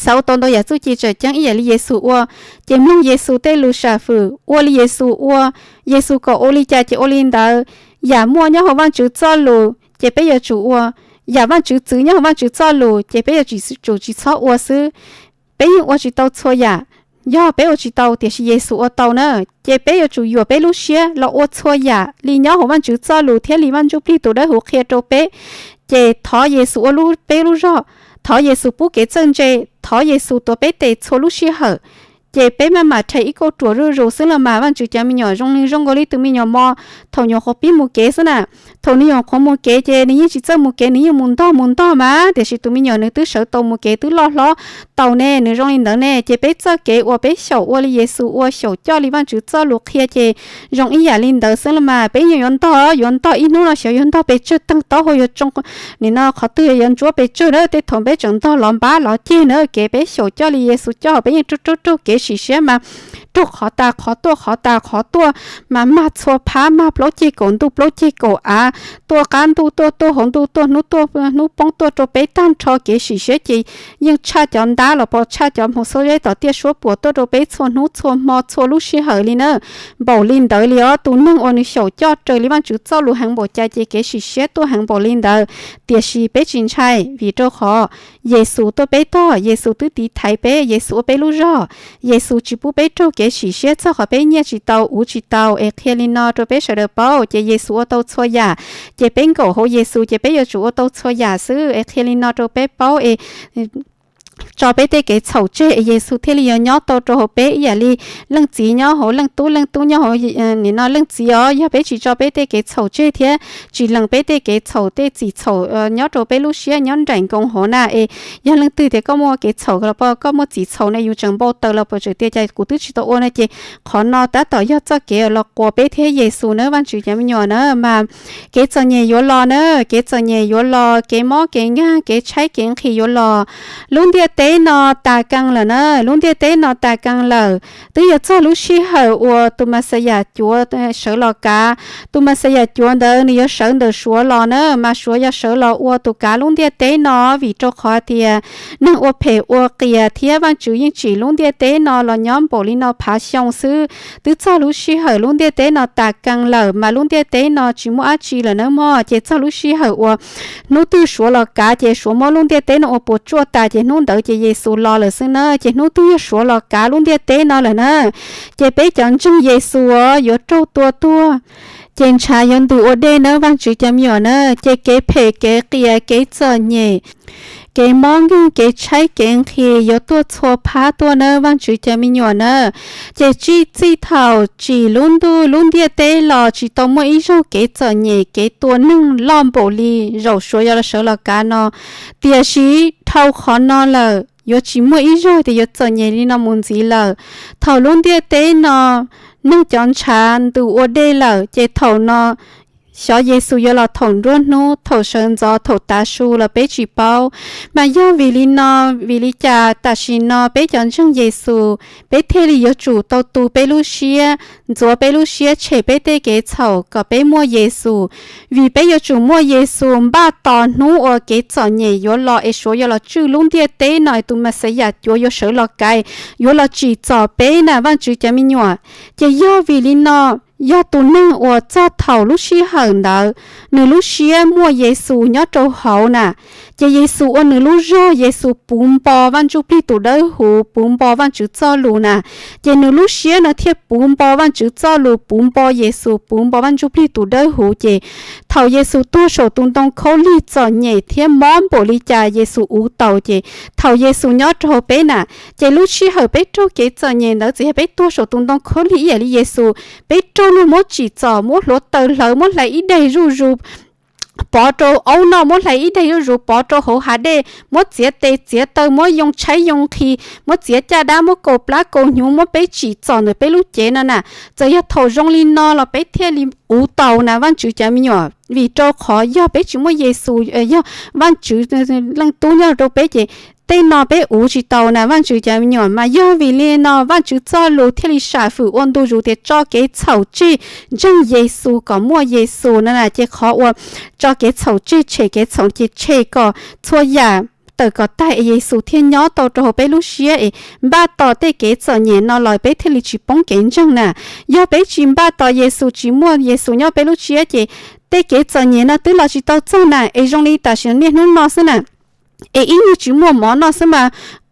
xav ua tau ntau yam txuj ci tseem ceeb ib yam li Yexus ua, ces mloog Yexus tej lus sam fwm, ua li Yexus ua. Yexus kom ua li cas ces ua li ntawd. Yam muaj nyob hauv Vajtswv txoj lus ces peb yuav tsum ua. Yam Vajtswv txwv nyob hauv Vajtswv txoj lus ces peb yuav tsum tsis txhob ua xwb. Peb yeej ua tsis tau txhua yam, yog peb ua tsis tau tiam sis Yexus ua tau na, ces peb yuav tsum yuam peb lub siab los ua txhua yam li nyob hauv Vajtswv txoj lus thiab li Vaj Ntsuj Plig tus Dawb Huv qhia rau peb. Ces thov Yexus ua peb lub zog, thov Yexus pub kev txawj ntse, thov Yexus tuav peb tes txhua lub sij hawm. Ces peb maj mam rhais ib kauj ruam zuj zus xwb los mas Vajtswv cov me nyuam zoo li zoo nkaus li tus me nyuam mos thaum nyuam qhuav pib mus kev xwb na. Thaum nws nyuam qhuav mus kev ces nws yeej tsis txawj mus kev, nws yeej mus ntog mus ntog mas, tiam sis tus me nyuam nws twb sawv tau mus kev twb loj hlob tau ne, nws zoo li ntawd ne. Ces peb txoj kev uas peb xyaum ua li Yexus ua, xyaum coj li Vajtswv txoj lus qhia ces zoo ib yam li ntawd xwb los mas. Peb yeej yuav ntog, yuav ntog ib hnub no xyov yuav ntog pes tsawg, teeg taub hau yuav tsoo, nim no qhov twg yuav ntsuab pes tsawg na. Tej thaum peb tseem ntog los npab los ceg na, kev peb xyaum coj li Yexus coj, peb yeej raug raug raug kev sim siab mas raug qhov tas qhov tuaj, qhov tas qhov tuaj mas mag txhua phab, mag plaub ceg kaum ntuj plaub ceg kaum av, tuaj qab ntuj tuaj, tuaj hauv ntuj tuaj, hnub tuaj hnub poob tuaj rau peb tag nrho kev sim siab ces yeej tshaj cov ntab los pos tshaj cov hmoov xob zeb tom tiaj suab puam tuaj rau peb txhua hnub txhua hmo txhua lub sij hawm li na. Npaum li ntawd li os, tus neeg uas nws xyaum coj raws li Vajtswv txoj lus heev npaum cas ces kev sim siab tuaj heev npaum li ntawd. Tiam sis peb tsis ntshai vim rau qhov Yexus tuaj peb tog, Yexus twb tiv thaiv peb, Yexus ua peb lub zog. Yexus tsis pub peb raug kev sim siab txog qhov peb nyiaj tsis tau, uv tsis tau. Es qhia li no rau peb sawv daws paub, ces Yexus ua tau txhua yam, ces peb nkaum hauv Yexus ces peb yuav tsum ua tau txhua yam xwb. Es qhia li no rau peb paub es tso peb tej kev txhaum tseg es Yexus thiaj li yuav nyob tau rau hauv peb ib yam li leej txiv nyob hauv leej tub, leej tub nyob hauv, nim no leej txiv os. Yog peb tsis tso peb tej kev txhaum tseg thiab tsis lees peb tej kev txhaum tej txim txhaum nyob rau peb lub siab nyob nraim nkoos hauv na es yog leej twg tias koj muaj kev txhaum los pos koj muaj txim txhaum ne, yus tseem npau taws los pos tseem tias cas kuv twb tsis tau ua no ces qhov no tab tom yog txoj kev los quas peb thiab Yexus na, Vajtswv cov me nyuam na. Mas kev txom nyem yuav los na, kev txom nyem yuav los, kev mob kev nkeeg, kev tshaib kev nqhis yuav los. Lub ntiaj teb no tas kees lawm na, lub ntiaj teb no tas kees lawm. Twb yog txog lub sij hawm uas tus Mexiyas cuav sawv los kav. Tus Mexiyas cuav ntawd nws yuav sawv ntawm Suav los na, mas Suav yog sawv los ua tus kav lub ntiaj teb no, vim rau qhov tias neeg ua phem ua qias thiab Vajtswv yeej tsim lub ntiaj teb no los nyob npaum li no phav xyoo xwb. Twb txog lub sij hawm lub ntiaj teb no tas kees lawm, mas lub ntiaj teb no tsis muaj dab tsi lawm nawb mog. Ces txog lub sij hawm uas hnub twg Suav los kav ces Suav muab lub ntiaj teb no ua puas tsuaj tas, ces hnub ntawd ces Yexus los lawm xwb na. Ces hnub twg yog Suav los kav lub ntiaj teb no lawm na, ces peb cov ntseeg Yexus yuav raug tua tuag, ces ntshav yuav ntws ua dej nawb Vajtswv cov me nyuam na. Ces kev phem kev qias kev txom nyem, kev mob nkeeg kev tshaib kev nqhis yuav tuaj txhua phab tuaj nawb Vajtswv cov me nyuam na. Ces txij, txij thaum tsim lub ntuj lub ntiaj teb los tsis tau muaj ib zaug kev txom nyem kev tua neeg loj npaum li zaum Suav yuav los sawv los kav no. Tiam sis dhau qhov no lawm yuav tsis muaj ib zaug tias yuav txom nyem li no mus ntxiv lawm. Thaum lub ntiaj teb no neeg cov ntshav ntws ua dej lawm, ces thaum no xyov Yexus yuav los thaum nruab hnub, thaum sawv ntxov, thaum tav su los peb tsis paub. Mas yog vim li no, vim li cas tam sim no peb cov ntseeg Yexus peb thiaj li yuav tsum tau tu peb lub siab, ntxuav peb lub siab, tshem peb tej kev txhaum kom peb muaj Yexus? Vim peb yuav tsum muaj Yexus npaj tos hnub uas kev txom nyem yuav los es Suav yuav los tswj lub ntiaj teb no, tus Mexiyas cuav yuav sawv los kav, yuav los tsim txom peb na Vajtswv cov me nyuam. Ces yog vim li no, yog tus neeg uas txog thaum lub sij hawm ntawd nws lub siab muaj Yexus nyob rau hauv na, ces Yexus ua nws lub zog, Yexus puv npo Vaj Ntsujplig tus Dawbhuv, puv npo Vajtswv txoj lus na, ces nws lub siab no thiaj puv npo Vajtswv txoj lus, puv npo Yexus, puv npo Vaj Ntsujplig tus Dawbhuv. Ces thaum Yexus tuag saum tus ntoo khaub lig txom nyem thiab mob npaum li cas Yexus uv taus, ces thaum Yexus nyob rau hauv peb na, ces lub sij hawm peb raug kev txom nyem ntawd txawm yog peb tuag saum tus ntoo khaub lig ib yam li Yexus, peb raug luag muab tsim txom, muab hluav taws hlawv, muab hlais ib daig zuj zus, pov rau aub noj, muab hlais ib daig zuj zus pov rau hauv hav dej, muab txiav tes txiav taw, muab yoo tshaib yoo nqhis, muab txiav caj dab, muab kaus plab kaus hnyuv, muab peb tsim txom ntawm peb lub cev no na. Txawm yog thaum zoo li no los peb thiaj li uv taus na Vajtswv cov me nyuam, vim rau qhov yog peb tsis muaj Yexus, yog Vajtswv Leej Tub nyob rau peb ces tej no peb uv tsis tau na Vajtswv cov me nyuam. Mas yog vim li no Vajtswv txoj lus thiaj li sam fwm ua ntu zus tias tso kev txhaum tseg, ntseeg Yexus kom muaj Yexus no na. Ces qhov uas tso kev txhaum tseg, tshem kev txhaum ces tshem kom txhua yam tawm kom tag es Yexus thiaj nyob tau rau hauv peb lub siab es npaj tos tej kev txom nyem no los peb thiaj li tsis poob kev ntseeg na. Yog peb tsis npaj tos Yexus, tsis muaj Yexus nyob peb lub siab ces tej kev txom nyem no twb los tsis tau txog na, es zoo li tam sim niaj hnub no xwb na, es ib nyuag tsis muaj mov noj xwb mas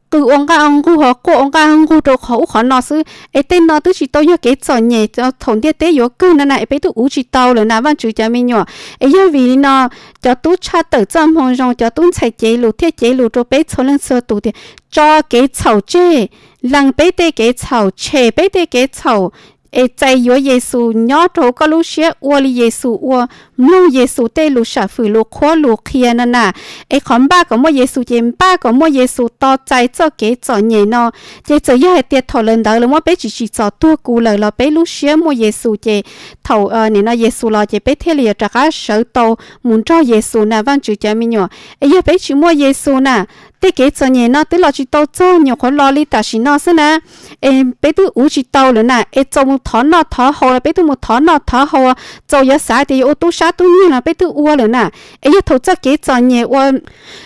qw ua nqaj ua nqug, ho quaj ua nqaj ua nqug rau qhov ub qhov no xwb, es tej no twb tsis tau yog kev txom nyem thaum ntiaj teb yuav kawg no na, es peb twb uv tsis tau lawm na Vajtswv cov me nyuam. Es yog vim li no cov tub tshaj tawm txoj moo zoo, cov tub ntxhais cev lus thiaj cev lus rau peb txhua leej txhua tus tias tso kev txhaum tseg, lees peb tej kev txhaum, tshem peb tej kev txhaum, es txais yuav Yexus nyob rau hauv koj lub siab, ua li Yexus ua, mloog Yexus tej lus sam fwm, lus qhuab lus qhia no na. Es qhov npaj kom muaj Yexus ces npaj kom muaj Yexus tos txais txoj kev txom nyem no. Ces txawm yog hais tias thaum lawm ntawd lawv muab peb tsim txom tuag kuv lawm los peb lub siab muaj Yexus ces thaum nim no Yexus los ces peb thiaj li yuav rov qab sawv tau mus nrog Yexus na Vajtswv cov me nyuam. Es yog peb tsis muaj Yexus na, tej kev txom nyem no twb los tsis tau txog, nyuam qhuav los li tam sim no xwb na, es peb twb uv tsis tau lawm na, es txaus mus thov noj thov haus los peb twb mus thov noj thov haus, txaus yuav xav tias yuav ua tub sab tub nyiag los peb twb ua lawm na. Es yog thaum txoj kev txom nyem ua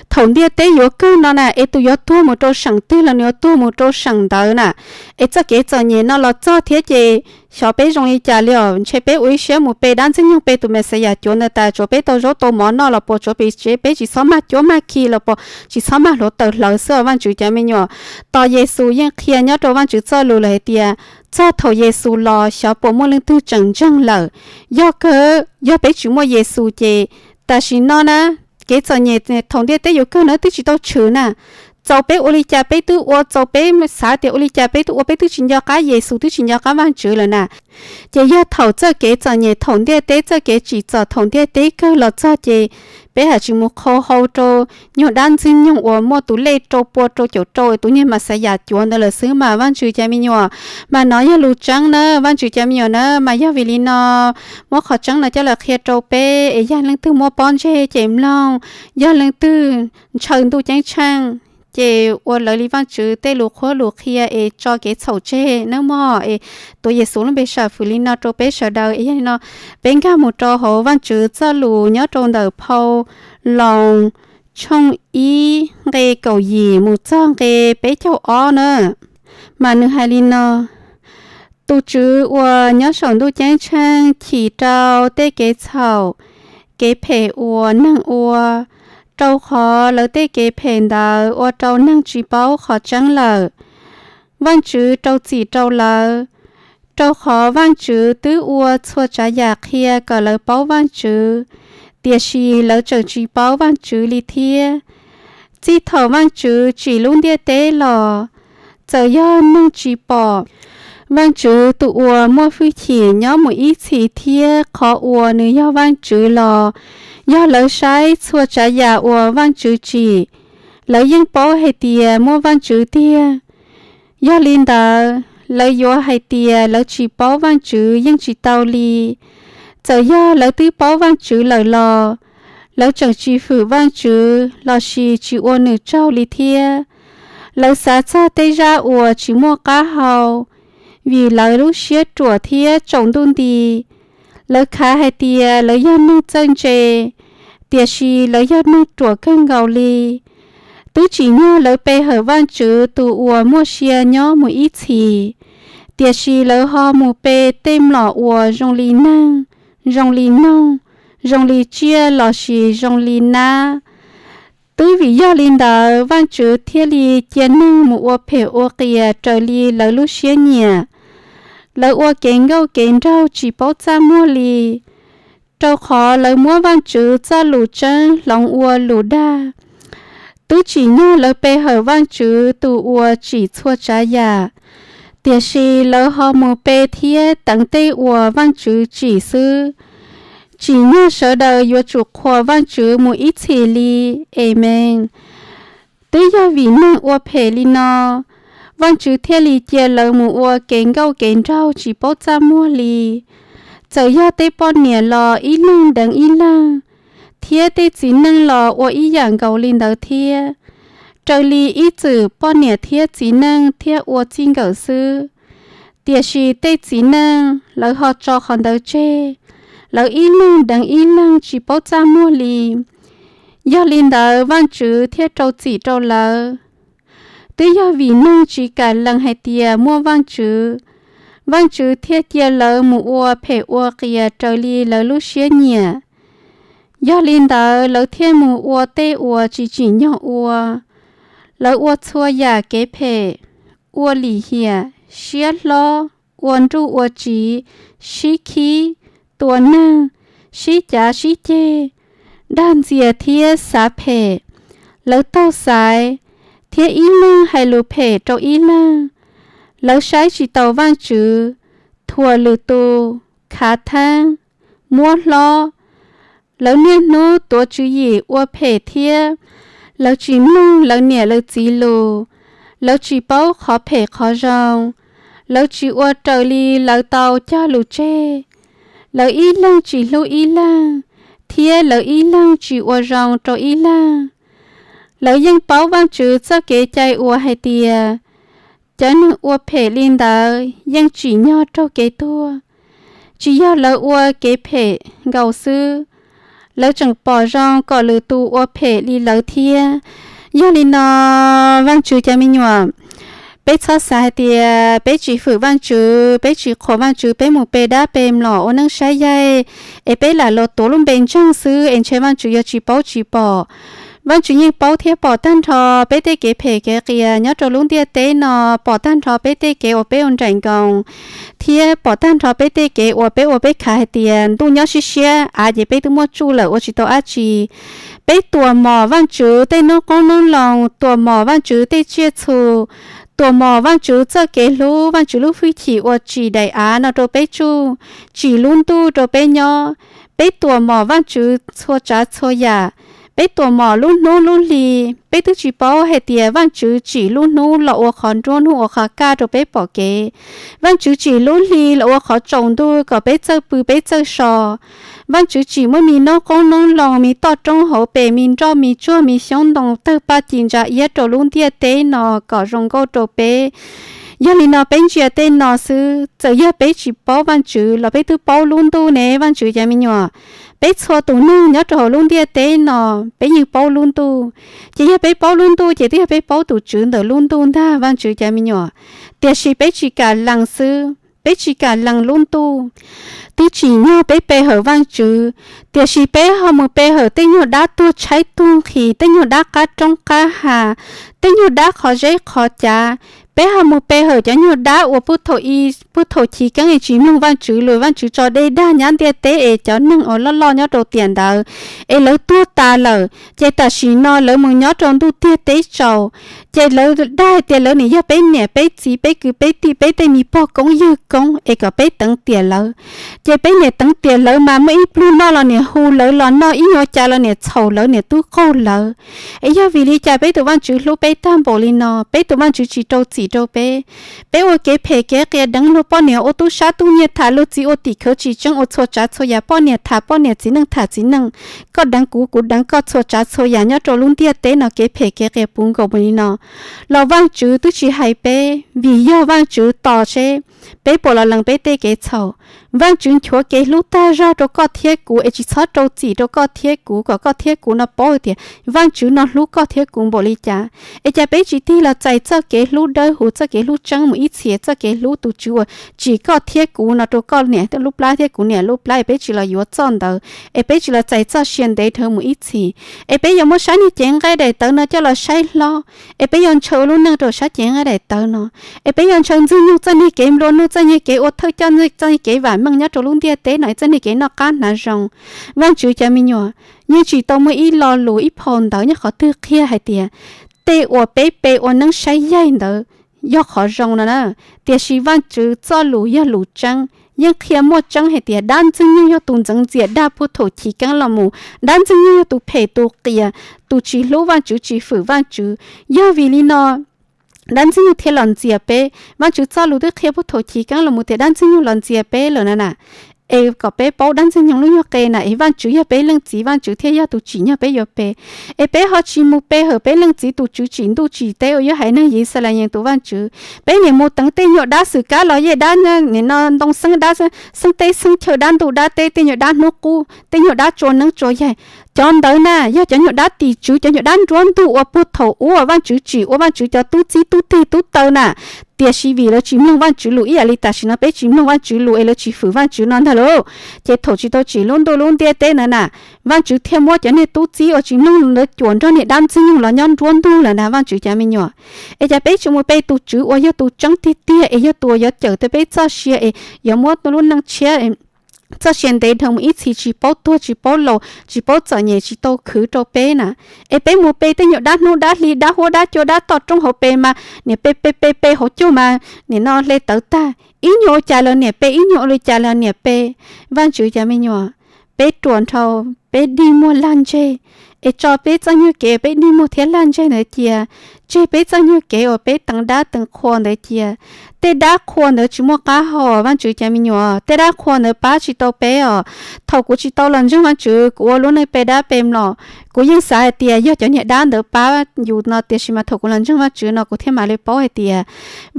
thaum ntiaj teb yuav kawg no na, es tus yuav tuag mus rau seem twg los nws yuav tuag mus rau seem ntawd na. Es txoj kev txom nyem no los txog thiab ces xyov peb zoo li cas li os, ntshe peb ua ib siab mus pe dab ntxwg nyoog, pe tus Mexiyas cuav ntawd tas tsuav peb tau zaub tau mov noj los puas, tsuav peb tsis txhob mag cuab mag khi los puas, tsis txhob mag hluav taws hlawv xwb os Vajtswv cov me nyuam. Tos Yexus yeej qhia nyob rau Vajtswv txoj lus lawm hais tias txog thaum Yexus los xyov puas muaj leej twg tseem ntseeg lawm. Yog kawg, yog peb tsis muaj Yexus ces tam sim no na, kev txom nyem thaum ntiaj teb yuav kawg no twb tsis tau tshwm na. Txaus peb ua li cas peb twb ua, txaus peb xav tias ua li cas peb twb ua, peb twb tsis nco qab Yexus, twb tsis nco qab Vajtswv lawm na. Ces yog thaum txoj kev txom nyem thaum ntiaj teb, txoj kev tsim txom thaum ntiaj teb kawg los txog ces peb haj tsis mus qhau hau rau nyuag dab ntxwg nyoog uas muaj tus lej rau pua rau caum rau tus niag Mexiyas cuav ntawd lawm xwb mas Vajtswv cov me nyuam. Mas nov yog lus tseeb na Vajtswv cov me nyuam na, mas yog vim li no muab qhov tseeb no coj los qhia rau peb es yog leej twg muaj pob ntseg ces mloog, yog leej twg ntshaw ntuj ceeb tsheej ces ua raws li Vajtswv tej lus qhuab lus qhia es tso kev txhaum tseg nawb mog. Es tuav Yexus lub npe sam fwm li no rau peb sawv daws. Es yog li no, peb nkag mus rau hauv Vajtswv txoj lus nyob rau ntawm phau Loos tshooj ib nqe kaum yim mus txog nqe peb caug ob na. Mas nws hais li no: Tus Tswv uas nyob saum ntuj ceeb tsheej chim rau tej kev txhaum, kev phem uas neeg ua, rau qhov lawv tej kev phem ntawd ua rau neeg tsis paub qhov tseeb lawm. Vajtswv rau txim rau lawv, rau qhov Vajtswv twb ua txhua tsav yam qhia kom lawv paub Vajtswv, tiam sis lawv tseem tsis paub Vajtswv li thiab. Txij thaum Vajtswv tsim lub ntiaj teb los, txawm yog neeg tsis pom Vajtswv tus uas muaj hwj chim nyob mus ib txhis thiab qhov uas nws yog Vajtswv los, yog lawv saib txhua tsav yam uas Vajtswv tsim, lawv yeej paub hais tias muaj Vajtswv tiag. Yog li ntawd, lawv yuav hais tias lawv tsis paub Vajtswv yeej tsis tau li. Txawm yog lawv twb paub Vajtswv lawm los, lawv tseem tsis hwm Vajtswv lossis tsis ua nws tsaug li thiab. Lawv xav txog tej zaj uas tsis muaj qab hau, vim lawv lub siab ruam thiab tsaus ntuj nti. Lawv khav hais tias lawv yog neeg txawj ntse, tiam sis lawv yog neeg ruam kawg nkaus li. Twb tsim nyog lawv pe hawm Vajtswv tus uas muaj sia nyob mus ib txhis, tiam sis lawv ho mus pe tej mlom uas zoo li neeg, zoo li noog, zoo li tsiaj lossis zoo li nab. Twb vim yog li ntawd Vajtswv thiaj li cia neeg mus ua phem ua qias raws li lawv lub siab nyiam. Lawv ua kev nkauj kev nraug tsis paub txaj muag li, rau qhov lawv muab Vajtswv txoj lus tseeb hloov ua lus dag. Twb tsim nyog lawv pe hawm Vajtswv tus uas tsim txhua tsav yam, tiam sis lawv ho mus pe thiab teev tej uas Vajtswv tsim xwb. Tsim nyog sawv daws yuav tsum qhuas Vajtswv mus ib txhis li. Amees. Twb yog vim neeg ua phem li no, Vajtswv thiaj li cia lawv mus ua kev nkauj kev nraug tsis paub txaj muag li. Txawm yog tej poj niam los ib leeg deev ib leeg, thiab tej txiv neej los ua ib yam nkaus li ntawd thiab. Raws li ib txwm poj niam thiab txiv neej thiaj ua txij nkawm xwb, tiam sis tej txiv neej lawv ho tso qhov ntawd tseg, lawv ib leeg deev ib leeg tsis paub txaj muag li. Yog li ntawd Vajtswv thiaj rau txim rau lawv. Twb yog vim neeg tsis kam lees hais tias muaj Vajtswv, Vajtswv thiaj cia lawv mus ua phem ua qias raws li lawv lub siab nyiam. Yog li ntawd lawv thiaj mus ua tej uas tsis tsim nyog ua. Lawv ua txhua yam kev phem, ua lim hiam, siab hlob, ua nruj ua tsiv, sib khib, tua neeg, sib cav sib ceg, dag ntxias thiab xav phem. Lawv taug xaiv, thiab ib leeg hais lus phem rau ib leeg. Lawv saib tsis taus Vajtswv, thuam lwm tus, khav theeb, muab hlob. Lawv niaj hnub tuav tswv yim ua phem thiab. Lawv tsis mloog lawv niam lawv txiv lus. Lawv tsis paub qhov phem qhov zoo. Lawv tsis ua raws li lawv tau cog lus tseg. Lawv ib leeg tsis hlub ib leeg, thiab lawv ib leeg tsis ua zoo rau ib leeg. Lawv yeej paub Vajtswv txoj kev cai uas hais tias, cov neeg ua phem li ntawd yeej tsim nyog raug kev tuag. Tsis yog lawv ua kev phem nkaus xwb, lawv tseem pom zoo kom lwm tus ua phem li lawv thiab. Yog li no, Vajtswv cov me nyuam, peb txhob xav hais tias peb tsis hwm Vajtswv, peb tsis qhuas Vajtswv, peb mus pe dab pe mlom ua neej saib yaig, es peb lam los tuav lub npe ntseeg xwb es ntshe Vajtswv yuav tsis paub tsis pom. Vajtswv yeej paub thiab pom tag nrho peb tej kev phem kev qias nyob rau lub ntiaj teb no, pom tag nrho peb tej kev uas peb ua nraim nkoos, thiab pom tag nrho peb tej kev uas peb ua peb khav hais tias ntuj nyob siab siab av ces peb twb muaj tsuj lawm ua tsis tau dab tsi. Peb tuam mom Vajtswv tej noob qoob noob loo, tuam mom Vajtswv tej tsiaj txhu, tuam mom Vajtswv txoj kev hlub, Vajtswv lub hwj chim uas tsim daim av no rau peb tsuj, tsim lub ntuj rau peb nyob. Peb tuam mom Vajtswv txhua tsav txhua yam. Peb tuam mom lub hnub lub hli, peb twb tsis paub hais tias Vajtswv tsim lub hnub los ua qhov nruab hnub ua qhov kaj rau peb pom kev. Vajtswv tsim lub hli los ua qhov tsaus ntuj kom peb txawj pw peb txawj so. Vajtswv tsim muab me noob qoob noob loo, me toj roob hauv pes, me nroj me tsuag, me xyoob ntoo, tawg paj ci ntsa iab rau lub ntiaj teb no kom zoo nkauj rau peb. Yog li no peb ntsia tej no xwb, txawm yog peb tsis paub Vajtswv los peb twb paub lub ntuj ne Vajtswv cov me nyuam. Peb txhua tus neeg nyob rau hauv lub ntiaj teb no, peb yeej paub lub ntuj. Ces yog peb paub lub ntuj ces twb yog peb paub tus Tswv ntawm lub ntuj ntag Vajtswv cov me nyuam. Tiam sis peb tsis kam lees xwb, peb tsis kam lees lub ntuj. Twb tsim nyog peb pe hawm Vajtswv, tiam sis peb ho mus pe hawm tej nyuag dab tuag tshaib tuag nqhis, tej nyuag dab qab roob qab hav, tej nyuag dab qhov zeb qhov cav. Peb ho mus pe hawm cov nyuag dab uas puag thaum i, puag thaum chiv keeb es tsis mloog Vajtswv lus, Vajtswv tso dej dag nyab ntiaj teb es cov neeg uas loj loj nyob rau tiam ntawd es lawv tuag tas lawm, ces tam sim no lawv mus nyob rau ntuj tiag teb tsaus. Ces lawv dag hais tias lawv nim yog peb niam peb txiv peb kwv peb tij peb tej me pog koob yawg koob es kom peb teev tiam lawv. Ces peb niam teev tiam lawv mas muaj ib pluag noj los niam hu lawv los noj, ib nyuag cas los niam txhaum lawv niam tub qaug lawv. Es yog vim li cas peb tus Vajtswv hlub peb tag npaum li no, peb tus Vajtswv tsis rau txim rau peb? Peb ua kev phem kev qias deev luag poj niam, ua tub sab tub nyiag tham luag txiv, ua tim khawv tsis tseeb, ua txhua tsav txhua yam, poj niam tham poj niam, txiv neej tham txiv neej, koj deev kuv kuv deev koj, txhua tsav txhua yam nyob rau lub ntiaj teb no kev phem kev qias puv nkaus li no, los Vajtswv twb tsis hais peb, vim yog Vajtswv tos seb peb puas los lees peb tej kev txhaum. Vajtswv nchuav kev hlub tag zog rau koj thiab kuv es tsis txhob rau txim rau koj thiab kuv, kom koj thiab kuv no paub tias Vajtswv no hlub koj thiab kuv npaum li cas. Es cas peb tsis tig los txais txoj kev hlub dawb huv, txoj kev hlub tseeb mus ib txhis, txoj kev hlub tus Tswv uas tsim koj thiab kuv no rau koj niam lub plab thiab kuv niam lub plab, es peb tsis los yuav txoj ntawd, es peb tsis los txais txoj sia ntev dhawv mus ib txhis. Es peb yuav muab sab niag cev nqaij daim tawv no coj los saib hlob, es peb yuav ntshaw ua lub neej rau sab cev nqaij daim tawv no. Es peb yuav ntshaw Ntxwg Nyoog txoj niag kev nplua nuj, txoj niag kev ua thawj coj, txoj niag kev vam meej nyob rau lub ntiaj teb no, es txoj niag kev noj qab hnav zoo. Vajtswv cov me nyuam, yeej tsis tau muaj ib lo lus ib phau ntawv nyob qhov twg qhia hais tias tej uas peb pe ua neeb saib yaig ntawd yog qhov zoo no na. Tiam sis Vajtswv txoj lus yog lus tseeb, yeej qhia muaj tseeb hais tias dab Ntxwg Nyoog yog tus ntxeev ntxias dag puag thaum chiv keeb los mus. Dab Ntxwg Nyoog yog tus phem tus qias, tus tsis hlub Vajtswv tsis fwm Vajtswv. Yog vim li no dab Ntxwg Nyoog thiaj los ntxias peb. Vajtswv txoj lus twb qhia puag thaum chiv keeb los mus tias dab Ntxwg Nyoog los ntxias peb lawm na na. Es kom peb paub dab Ntxwg Nyoog lub nyuag qe na, es Vajtswv yog peb leej txiv, Vajtswv thiaj yog tus tsim nyog peb yuav pe. Es peb ho tsis mus pe hawm peb leej txiv tus Tswv tsim ntuj tsim teb uas yog haiv neeg Yixalayees tus Vajtswv. Peb nim mus teev tej nyuag dab xwm kab los yej dab, nim no ntoo xeeb dab, xeeb teb xeeb chaw, dab ntuj dab teb, tej nyuag dab hnub qub, tej nyuag dab tsua neeb tsua yaig. Cov ntawd na yog cov nyuag dab tim tswv, cov nyuag dab nruab ntug uas puag thaum ub Vajtswv tsim ua Vajtswv cov tub txib tub teg tub taw na. Tiam sis vim lawv tsis mloog Vajtswv lus ib yam li tam sim no peb tsis mloog Vajtswv lus es lawv tsis fwm Vajtswv no ntag lauj. Ces thaum tsis tau tsim lub ntuj lub ntiaj teb ntawd na, Vajtswv thiaj muab cov niag tub txib uas tsis mloog lus ntawd cuam nrog niag dab Ntxwg Nyoog los nyob nruab ntug lawm na Vajtswv cov me nyuam. Es cas peb tsis mus pe tus Tswv uas yog tus tseeb tiag tiag es yog tus uas yuav cawm tau peb txoj sia es yuav muab lub neej tshiab txoj sia ntev dhawv mus ib txhis, tsis paub tuag tsis paub laus, tsis paub txom nyem, tsis tau khwv rau peb na. Es peb mus pe tej nyuag dab hnub dab hli, dab huab dab cua, dab toj roob hauv pes mas niam pe pe pe pe hauv caug mas nim no hle tawv tag. Ib nyuag ua cas los niam pe, ib nyuag ua li cas los niam pe. Vajtswv cov me nyuam, peb ruam nrhau, peb dig muag lag ntseg, es tso peb txoj nyuag kev peb dig muag thiab lag ntseg ntawd cia, tseg peb txoj nyuag kev uas peb teev dab teev qhua ntawd cia. Tej dab qhua ntawd tsis muaj qab hau, Vajtswv cov me nyuam, tej dab qhua ntawd pab tsis tau peb os. Thaum kuv tsis tau los ntseeg Vajtswv, kuv ua lub neej pe dab pe mlom, kuv yeej xav hais tias yog cov niag dab ntawd pab yus no, tiam sis mas thaum kuv los ntseeg Vajtswv no kuv thiaj mam li paub hais tias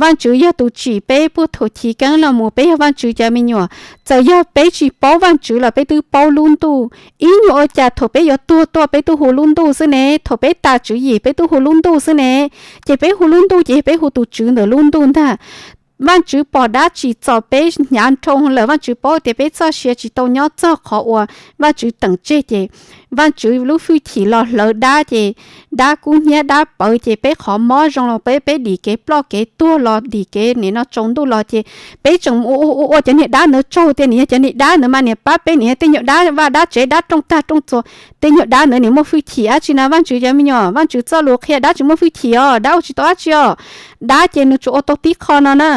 Vajtswv yog tus tsim peb puag thaum chiv keeb los mus, peb yog Vajtswv cov me nyuam. Txawm yog peb tsis paub Vajtswv los peb twb paub lub ntuj. Ib nyuag ua cas thaum peb yuav tuag tuaj peb twb hu lub ntuj xwb ne, thaum peb tas tswv yim peb twb hu lub ntuj xwb ne. Ces peb hu lub ntuj ces yog peb hu tus Tswv ntawm lub ntuj ntag. Vajtswv pom dab tsim txom peb hnyav nrho lawm, Vajtswv paub tias peb txoj sia tsis tau nyob txog qhov uas Vajtswv teem tseg ces Vajtswv lub fwj chim los hlawv dab ces dab kub hnyiab dab pawv ces peb qhov mob zoo los peb, peb dim kev ploj kev tuag los dim kev nim no tsaus ntuj los ces peb tseem ua ua ua cov niag dab ntawd tsaug tias nim yog cov niag dab ntawd mas niam pab peb, nim yog tej nyuag dab vaj dab tsev dab rooj tag rooj txuas. Tej nyuag dab ntawd nim muaj fwj chim dab tsi na, Vajtswv cov me nyuam, Vajtswv txoj lus qhia dab tsis muaj fwj chim os, dab ua tsis tau dab tsi os. Dab ces nws tsuas ua tau tib qho no na.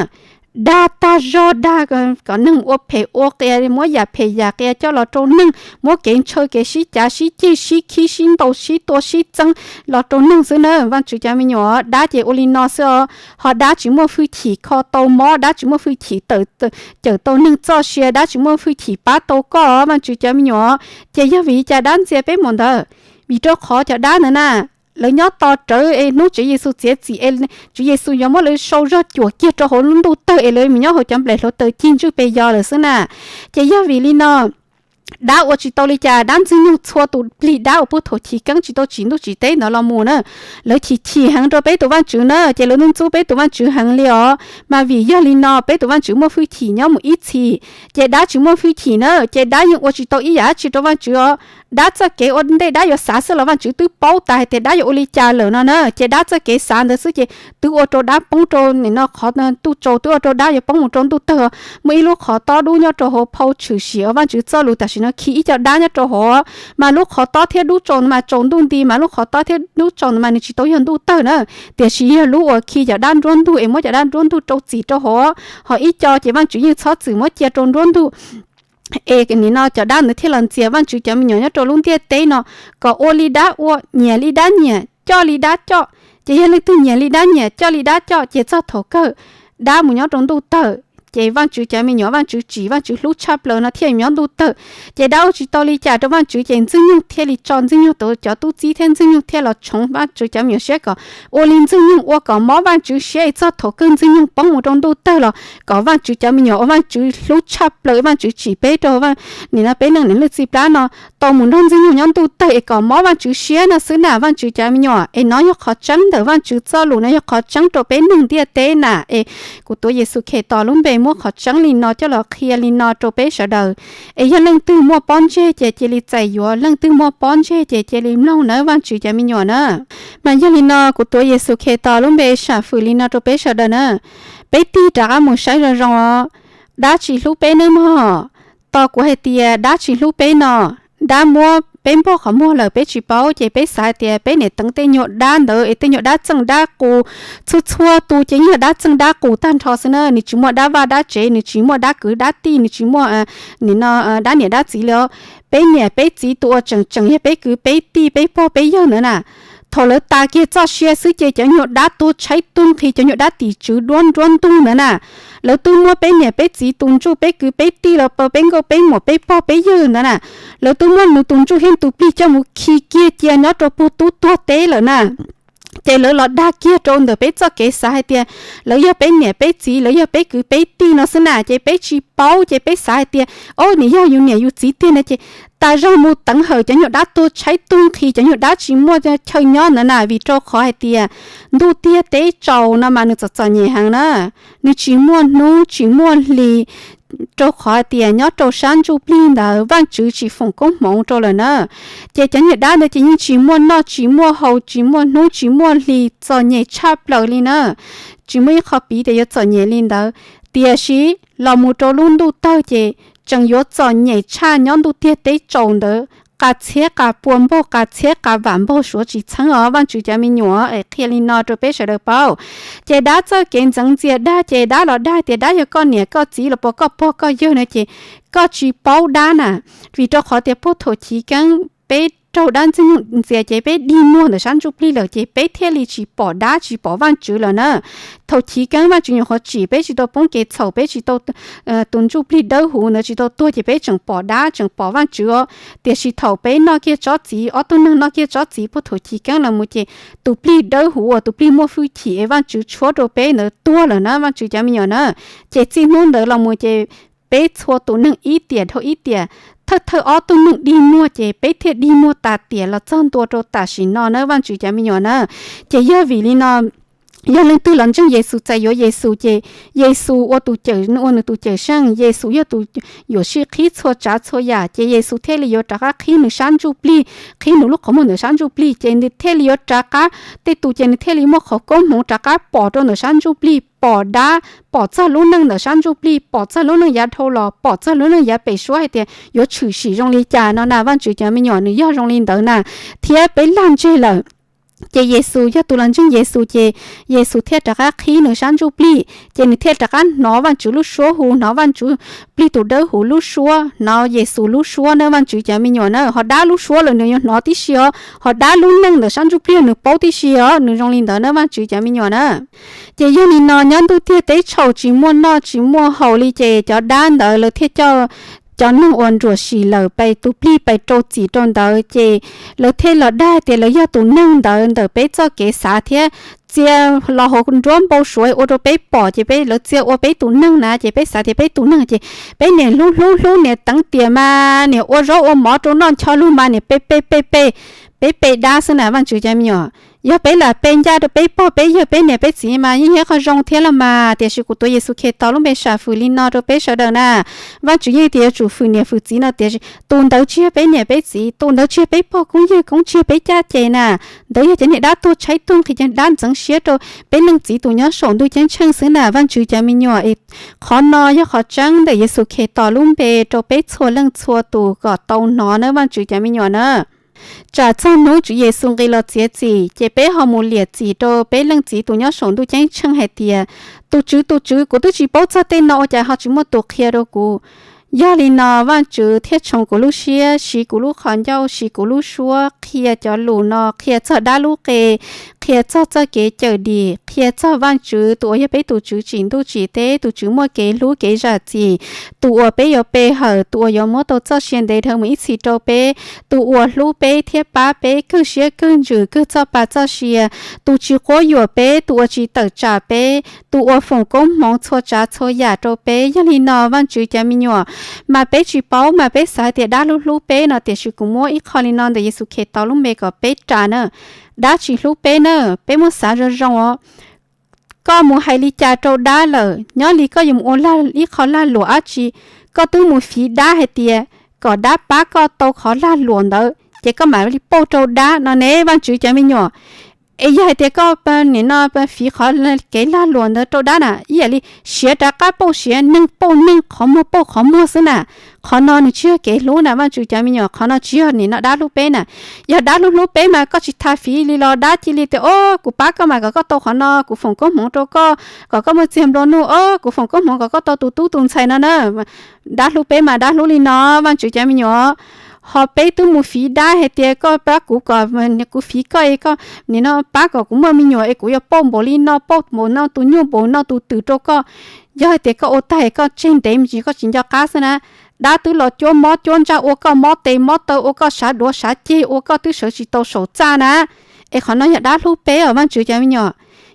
dag tag zog, dag kom neeg ua phem ua qias, muab yam phem yam qias coj los rau neeg, muab kev ntshaw kev sib cav sib ceg sib khib sib ntaus sib tua sib txeeb los rau neeg xwb na. Vajtswv cov me nyuam, dab ces ua li no xwb os. Ho dab tsis muaj hwj chim kho tau mob, dab tsis muaj hwj chim cawm tau neeg txoj sia, dab tsis muaj hwj chim pab tau koj, Vajtswv cov me nyuam. Ces yog vim li cas dab ntxias peb mus ntawd? Vim rau qhov cov dab ntawd na, lawv nyob tos rawv es hnub Tswv Yexus txiav txim es Tswv Yexus yuav muab lawv sau zog cuam kiag rau hauv lub ntuj tawg es lawv mus nyob hauv cov nplaim hluav taws cig ntswj pes yos lawm xwb na. Ces yog vim li no, dab ua tsis tau li cas, dab Ntxwg Nyoog txhua tus plig dab uas puag thaum chiv keeb tsis tau tsim ntuj tsim teb ntawd los mus na, lawv chim chim heev rau peb tus Vajtswv na, ces lawv ntxub ntxub peb tus Vajtswv heev li os. Mas vim yog li no peb tus Vajtswv muaj hwj chim nyob mus ib txhis, ces dab tsis muaj hwj chim na, ces dab yeej ua tsis tau ib yam dab tsi rau Vajtswv os. Dab txoj kev ua ntej dab yuav xav xwb los Vajtswv twb paub tas hais tias dab yuav ua li cas lawm no na, ces dab txoj kev xav ntawd xwb ces twb ua rau dab poob rau nim no qhov ntuj tsaus, twb ua rau dab yuav poob mus rau ntuj tawg. Muaj ib lub qhov tob dub nyob rau hauv phau tshwm sim uas Vajtswv txoj lus tam sim no khi ib co dab nyob rau hauv, mas lub qhov tob thiab dub tsaus ntawd mas tsaus ntuj nti, mas lub qhov tob thiab dub tsaus ntawd mas nws tsis tau yog ntuj tawg na, tiam sis yog lub uas khi cov dab nruab ntug es muab cov dab nruab ntug rau txim rau hauv. Ho ib co ces Vajtswv yeej txhob txwm muab cia rau nruab ntug es nim no cov dab ntawd thiaj los ntxias Vajtswv cov me nyuam nyob rau lub ntiaj teb no kom ua li dab ua, nyiam li dab nyiam, coj li dab coj. Ces yog leej twg nyiam li dab nyiam, coj li dab coj, ces txog thaum kawg dab mus nyob rau ntuj tawg, ces Vajtswv cov me nyuam Vajtswv tsim Vajtswv hlub tshaj plaws no thiaj mus nyob ntuj tawg. Ces dab ua tsis tau li cas rau Vajtswv ces Ntxwg Nyoog thiaj li tso Ntxwg Nyoog tus cov tub txib thiab Ntxwg Nyoog thiaj los tshoov Vajtswv cov me nyuam siab kom ua li Ntxwg Nyoog ua kom mob Vajtswv siab es txog thaum kawg Ntxwg Nyoog poob mus rau ntuj tawg los kom Vajtswv cov me nyuam uas Vajtswv hlub tshaj plaws, Vajtswv tsim peb rau nim no peb neej niam lwj txij plab no tau mus nrog Ntxwg Nyoog nyob ntuj tawg es kom mob Vajtswv siab no xwb na Vajtswv cov me nyuam. Es no yog qhov tseeb ntawm Vajtswv txoj lus, no yog qhov tseeb rau peb neeg ntiaj teb na. Es kuv tuav Yexus Khetos lub npe muab qhov tseeb li no coj los qhia li no rau peb sawv daws. Es yog leej twg muaj pob ntseg ces cia li txais yuav, leej twg muaj pob ntseg ces cia li mloog nawb Vajtswv cov me nyuam na. Mas yog li no kuv tuav Yexus Khetos lub npe sam fwm li no rau peb sawv daws na. Peb tig rov qab mus saib zoo zoo os. Dab tsis hlub peb nawb mog. Tos kuv hais tias dab tsis hlub peb no, dab muab peb npog qhov muag lawm peb tsis paub, ces peb xav hais tias peb niam teev tej nyuag dab ntawd es tej nyuag dab txeej dab qus, txhua txhua tus ces yog dab txeej dab qus tag nrho xwb na. Nws tsis muaj dab vaj dab tsev, nws tsis muaj dab kwv dab tij, nws tsis muaj nim no dab niam dab txiv li os. Peb niam peb txiv tus uas tseem tseem yog peb kwv peb tij peb pog peb yawg ntawd na, thaum lawv tas kiag txoj sia xwb ces cov nyuag dab tuag tshaib tuag nqhis, cov nyuag dab tim tswv duab nruab ntug ntawd na, lawv twb muab peb niam peb txiv tus ntsuj peb kwv peb tij los peb nkauj peb muam peb pog peb yawg ntawd na, lawv twb muab nws tus ntsuj thiab tus plig coj mus khi kiag cia nyob rau puag tub tuag teb lawm na. Ces lawv los dag kiag rau ntawm peb txoj kev xav hais tias lawv yog peb niam peb txiv, lawv yog peb kwv peb tij no xwb na, ces peb tsis paub ces peb xav hais tias, o, nws yog yus niam yus txiv tiag no ces tas zog mus teev hawm cov nyuag dab tuag tshaib tuag nqhis, cov nyuag dab tsis muaj chaw nyob ntawd na, vim rau qhov hais tias ntuj tiag teb tsaus no mas nws txom txom nyem heev na, nws tsis muaj hnub tsis muaj hli, rau qhov hais tias nyob rau sab ntsuj plig ntawd Vajtswv tsis foom koob hmoov rau lawm na. Ces cov nyuag dab ntawd ces yeej tsis muaj noj tsis muaj haus, tsis muaj hnub tsis muaj hli, txom nyem tshaj plaws li na. Tsis muaj ib qho piv tias yuav txom nyem li ntawd. Tiam sis los mus rau lub ntuj tawg ces tseem yuav txom nyem tshaj nyob ntuj tiag teb tsaus ntawd, qas txhiab qas pua npaug, qas txhiab qas vam npaug suav tsis txheeb os Vajtswv cov me nyuam. Es qhia li no rau peb sawv daws paub. Ces dab txoj kev ntxeev ntxias dag ces dab los dag tias dab yog koj niam koj txiv los puas koj pog koj yawg no ces koj tsis paub dab na, vim rau qhov tias puag thaum chiv keeb peb raug dab Ntxwg Nyoog ntxias ces peb dig muag ntawm sab ntsuj plig lawm ces peb thiaj li tsis pom dab tsis pom Vajtswv lawm na. Thaum chiv keeb Vajtswv nyuam qhuav tsim peb tsis tau poob kev txhaum, peb tsis tau tus ntsuj plig dawb huv ntawd tsis tau tuag ces peb tseem pom dab tseem pom Vajtswv os. Tiam sis thaum peb noj kiag tsob txiv, ob tug neeg noj kiag tsob txiv puag thaum chiv keeb los mus ces tus plig dawb huv uas tus plig muaj hwj chim es Vajtswv tshuab rau peb ntawd tuag lawm na Vajtswv cov me nyuam na. Ces txij hnub ntawd los mus ces peb txhua tus neeg ib tiam dhau ib tiam, thawj thawj ob tug neeg dig muag ces peb thiaj dig muag tas tiam los txog ntua rau tam sim no na Vajtswv cov me nyuam na. Ces yog vim li no, yog leej twg los ntseeg Yexus txais yuav Yexus ces Yexus ua tus cawm, ua nws tus cawm seej, Yexus yog tus yuam sij qhib txhua tsav txhua yam ces Yexus thiaj li yuav rov qab qhib nws sab ntsuj plig, qhib nws lub qhov muag ntawm sab ntsuj plig ces nws thiaj li yuav rov qab, tej tus ces nws thiaj li muaj qhov koob hmoov rov qab pom rau ntawm sab ntsuj plig, pom dab, pom txog lub neej ntawm sab ntsuj plig, pom txog lub neej yav dhau los, pom txog lub neej yav pem suab hais tias yuav tshwm sim zoo li cas no na Vajtswv cov me nyuam, nws yog zoo li ntawd na. Thiab peb lag ntseg lawm Ces Yexus yog tus los ntseeg Yexus ces Yexus thiaj rov qab qhib nws sab ntsuj plig, ces nws thiaj rov qab hnov Vajtswv lub suab hu, hnov Vajtswv plig tus dawb huv lub suab, hnov Yexus lub suab na Vajtswv cov me nyuam na. Ho dab lub suab lawm nws yuav hnov tib si os, ho dab lub neej ntawm sab ntsuj plig nws paub tib si os, nws zoo li ntawd na Vajtswv cov me nyuam na. Ces yog li no nyob ntuj tiag teb tsaum tsis muaj noj tsis muaj haus li ces cov dab ntawd lawv thiaj coj cov neeg uas nruam sim lawm pais tus plig pais rau txim rau ntawd ces lawv thiaj los dag tias lawv yog tus neeg ntawd ntawm peb txoj kev xav thiab txia los hauv nruab npau suav ua rau peb pom ces peb lawv txia ua peb tus neeg na ces peb xav tias peb tus neeg ces peb niam hlub hlub hlub niam teev tias mas niam ua zaub ua mov rau noj ncho lug mas niam pe pe pe pe, peb pe dab xwb na Vajtswv cov me nyuam. Yog peb lam pe ncaj rau peb pog peb yawg peb niam peb txiv mas yeej yog qhov zoo thiab los mas, tiam sis kuv tuav Yexus Khetos lub npe sam fwm li no rau peb sawv daws na. Vajtswv yeej tias yuav tsum fwm niam fwm txiv no tiam sis tus ntawd tsis yog peb niam peb txiv, tus ntawd tsis yog peb pog koob yawg koob tsis yog peb caj ces na, ntawd yog cov niag dab tuag tshaib tuag nqhis, cov dab ntxeev siab rau peb leej txiv tus nyob saum ntuj ceeb tsheej xwb na Vajtswv cov me nyuam. Qhov no yog qhov tseeb ntawm Yexus Khetos lub npe rau peb txhua leej txhua tus kom tau hnov na Vajtswv cov me nyuam na. Tsam txog hnub Tswv Yexus nqis los txiav txim ces peb ho mus liam txim rau peb leej txiv tus nyob saum ntuj ceeb tsheej hais tias, tus Tswv, tus Tswv, kuv twb tsis paub txog tej no ua cas ho tsis muaj tus qhia rau kuv? Yog li no Vajtswv thiaj tshoov kuv lub siab, siv kuv lub qhov ncauj, siv kuv lub suab qhia cov lus no, qhia txog dab lub qe, qhia txog txoj kev cawm dim, qhia txog Vajtswv tus uas yog peb tus Tswv tsim ntuj tsim teb, tus Tswv muaj kev hlub kev zam txim, tus uas peb yuav pe hawm, tus uas yuav muab tau txoj sia ntev dhawv mus ib txhis rau peb, tus uas hlub peb thiab pab peb kawg siab kawg ntsws kawg txoj pa txoj sia, tus tsis quab yuam peb, tus uas tsis tawm tsam peb, tus uas foom koob hmoov txhua tsav txhua yam rau peb. Yog li no Vajtswv cov me nyuam, mas peb tsis paub mas peb xav tias dab hlub hlub peb no, tiam sis kuv muab ib qho li no ntawm Yexus Khetos lub npe kom peb ras na. Dab tsis hlub peb na, peb muab xav zoo zoo os. Koj mus hais li cas rau dab lawm, nyob li koj yuav mus ua ib qho lag luam dab tsi, koj twb mus fiv dab hais tias kom dab pab koj tau qhov lag luam ntawd ces koj mam li pauj rau dab no ne Vajtswv cov me nyuam. Es yog hais tias koj nim no fiv qhov kev lag luam ntawd rau dab na, ib yam li siav rov qab pauj siav, neeg pauj neeg, qhov muag pauj qhov muag xwb na. Qhov no nws tsis yog kev hlub na Vajtswv cov me nyuam, qhov no tsis yog nim no dab hlub peb na. Yog dab hlub hlub peb mas koj tsis tas fiv li los dab cia li tias, o, kuv pab koj mas kom koj tau qhov no, kuv foom koob hmoov rau koj kom koj muaj txiag nplua nuj, o, kuv foom koob hmoov kom koj tau tus tub tus ntxhais no na. Dab hlub peb mas dab hlub li no Vajtswv cov me nyuam. Ho peb twb mus fiv dab hais tias koj pab kuv kom kuv fiv koj, koj nim no pab kom kuv muaj me nyuam es kuv yuav pauj npaum li no, pauj npaum no tus nyuj npaum no tus twm rau koj. Yog hais tias koj ua tag koj tseg ntev me ntsis koj tsis nco qab xwb na, dab twb los cuab mob cuab ntsaj ua koj mob tes mob taw, ua koj sav duav sav ceg, ua koj twb sawv tsis tau saum txaj na. Es qhov no yog dab hlub peb os Vajtswv cov me nyuam.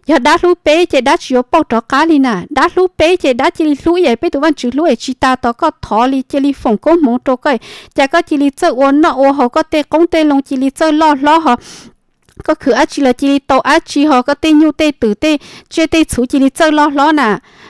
Yog dab hlub peb ces dab tsis yuav pauj rov qab li na. Dab hlub peb ces dab cia li hlub ib yam peb tus Vajtswv hlub es tsis tas tos koj thov li, cia li foom koob hmoov rau koj, cas koj cia li txawj ua noj ua haus, koj tej qoob tej loo cia li txawj loj hlob ho, koj khwv dab tsi los cia li tau dab tsi ho, koj tej nyuj tej twm tej tsiaj tej txhu cia li txawj loj hlob na.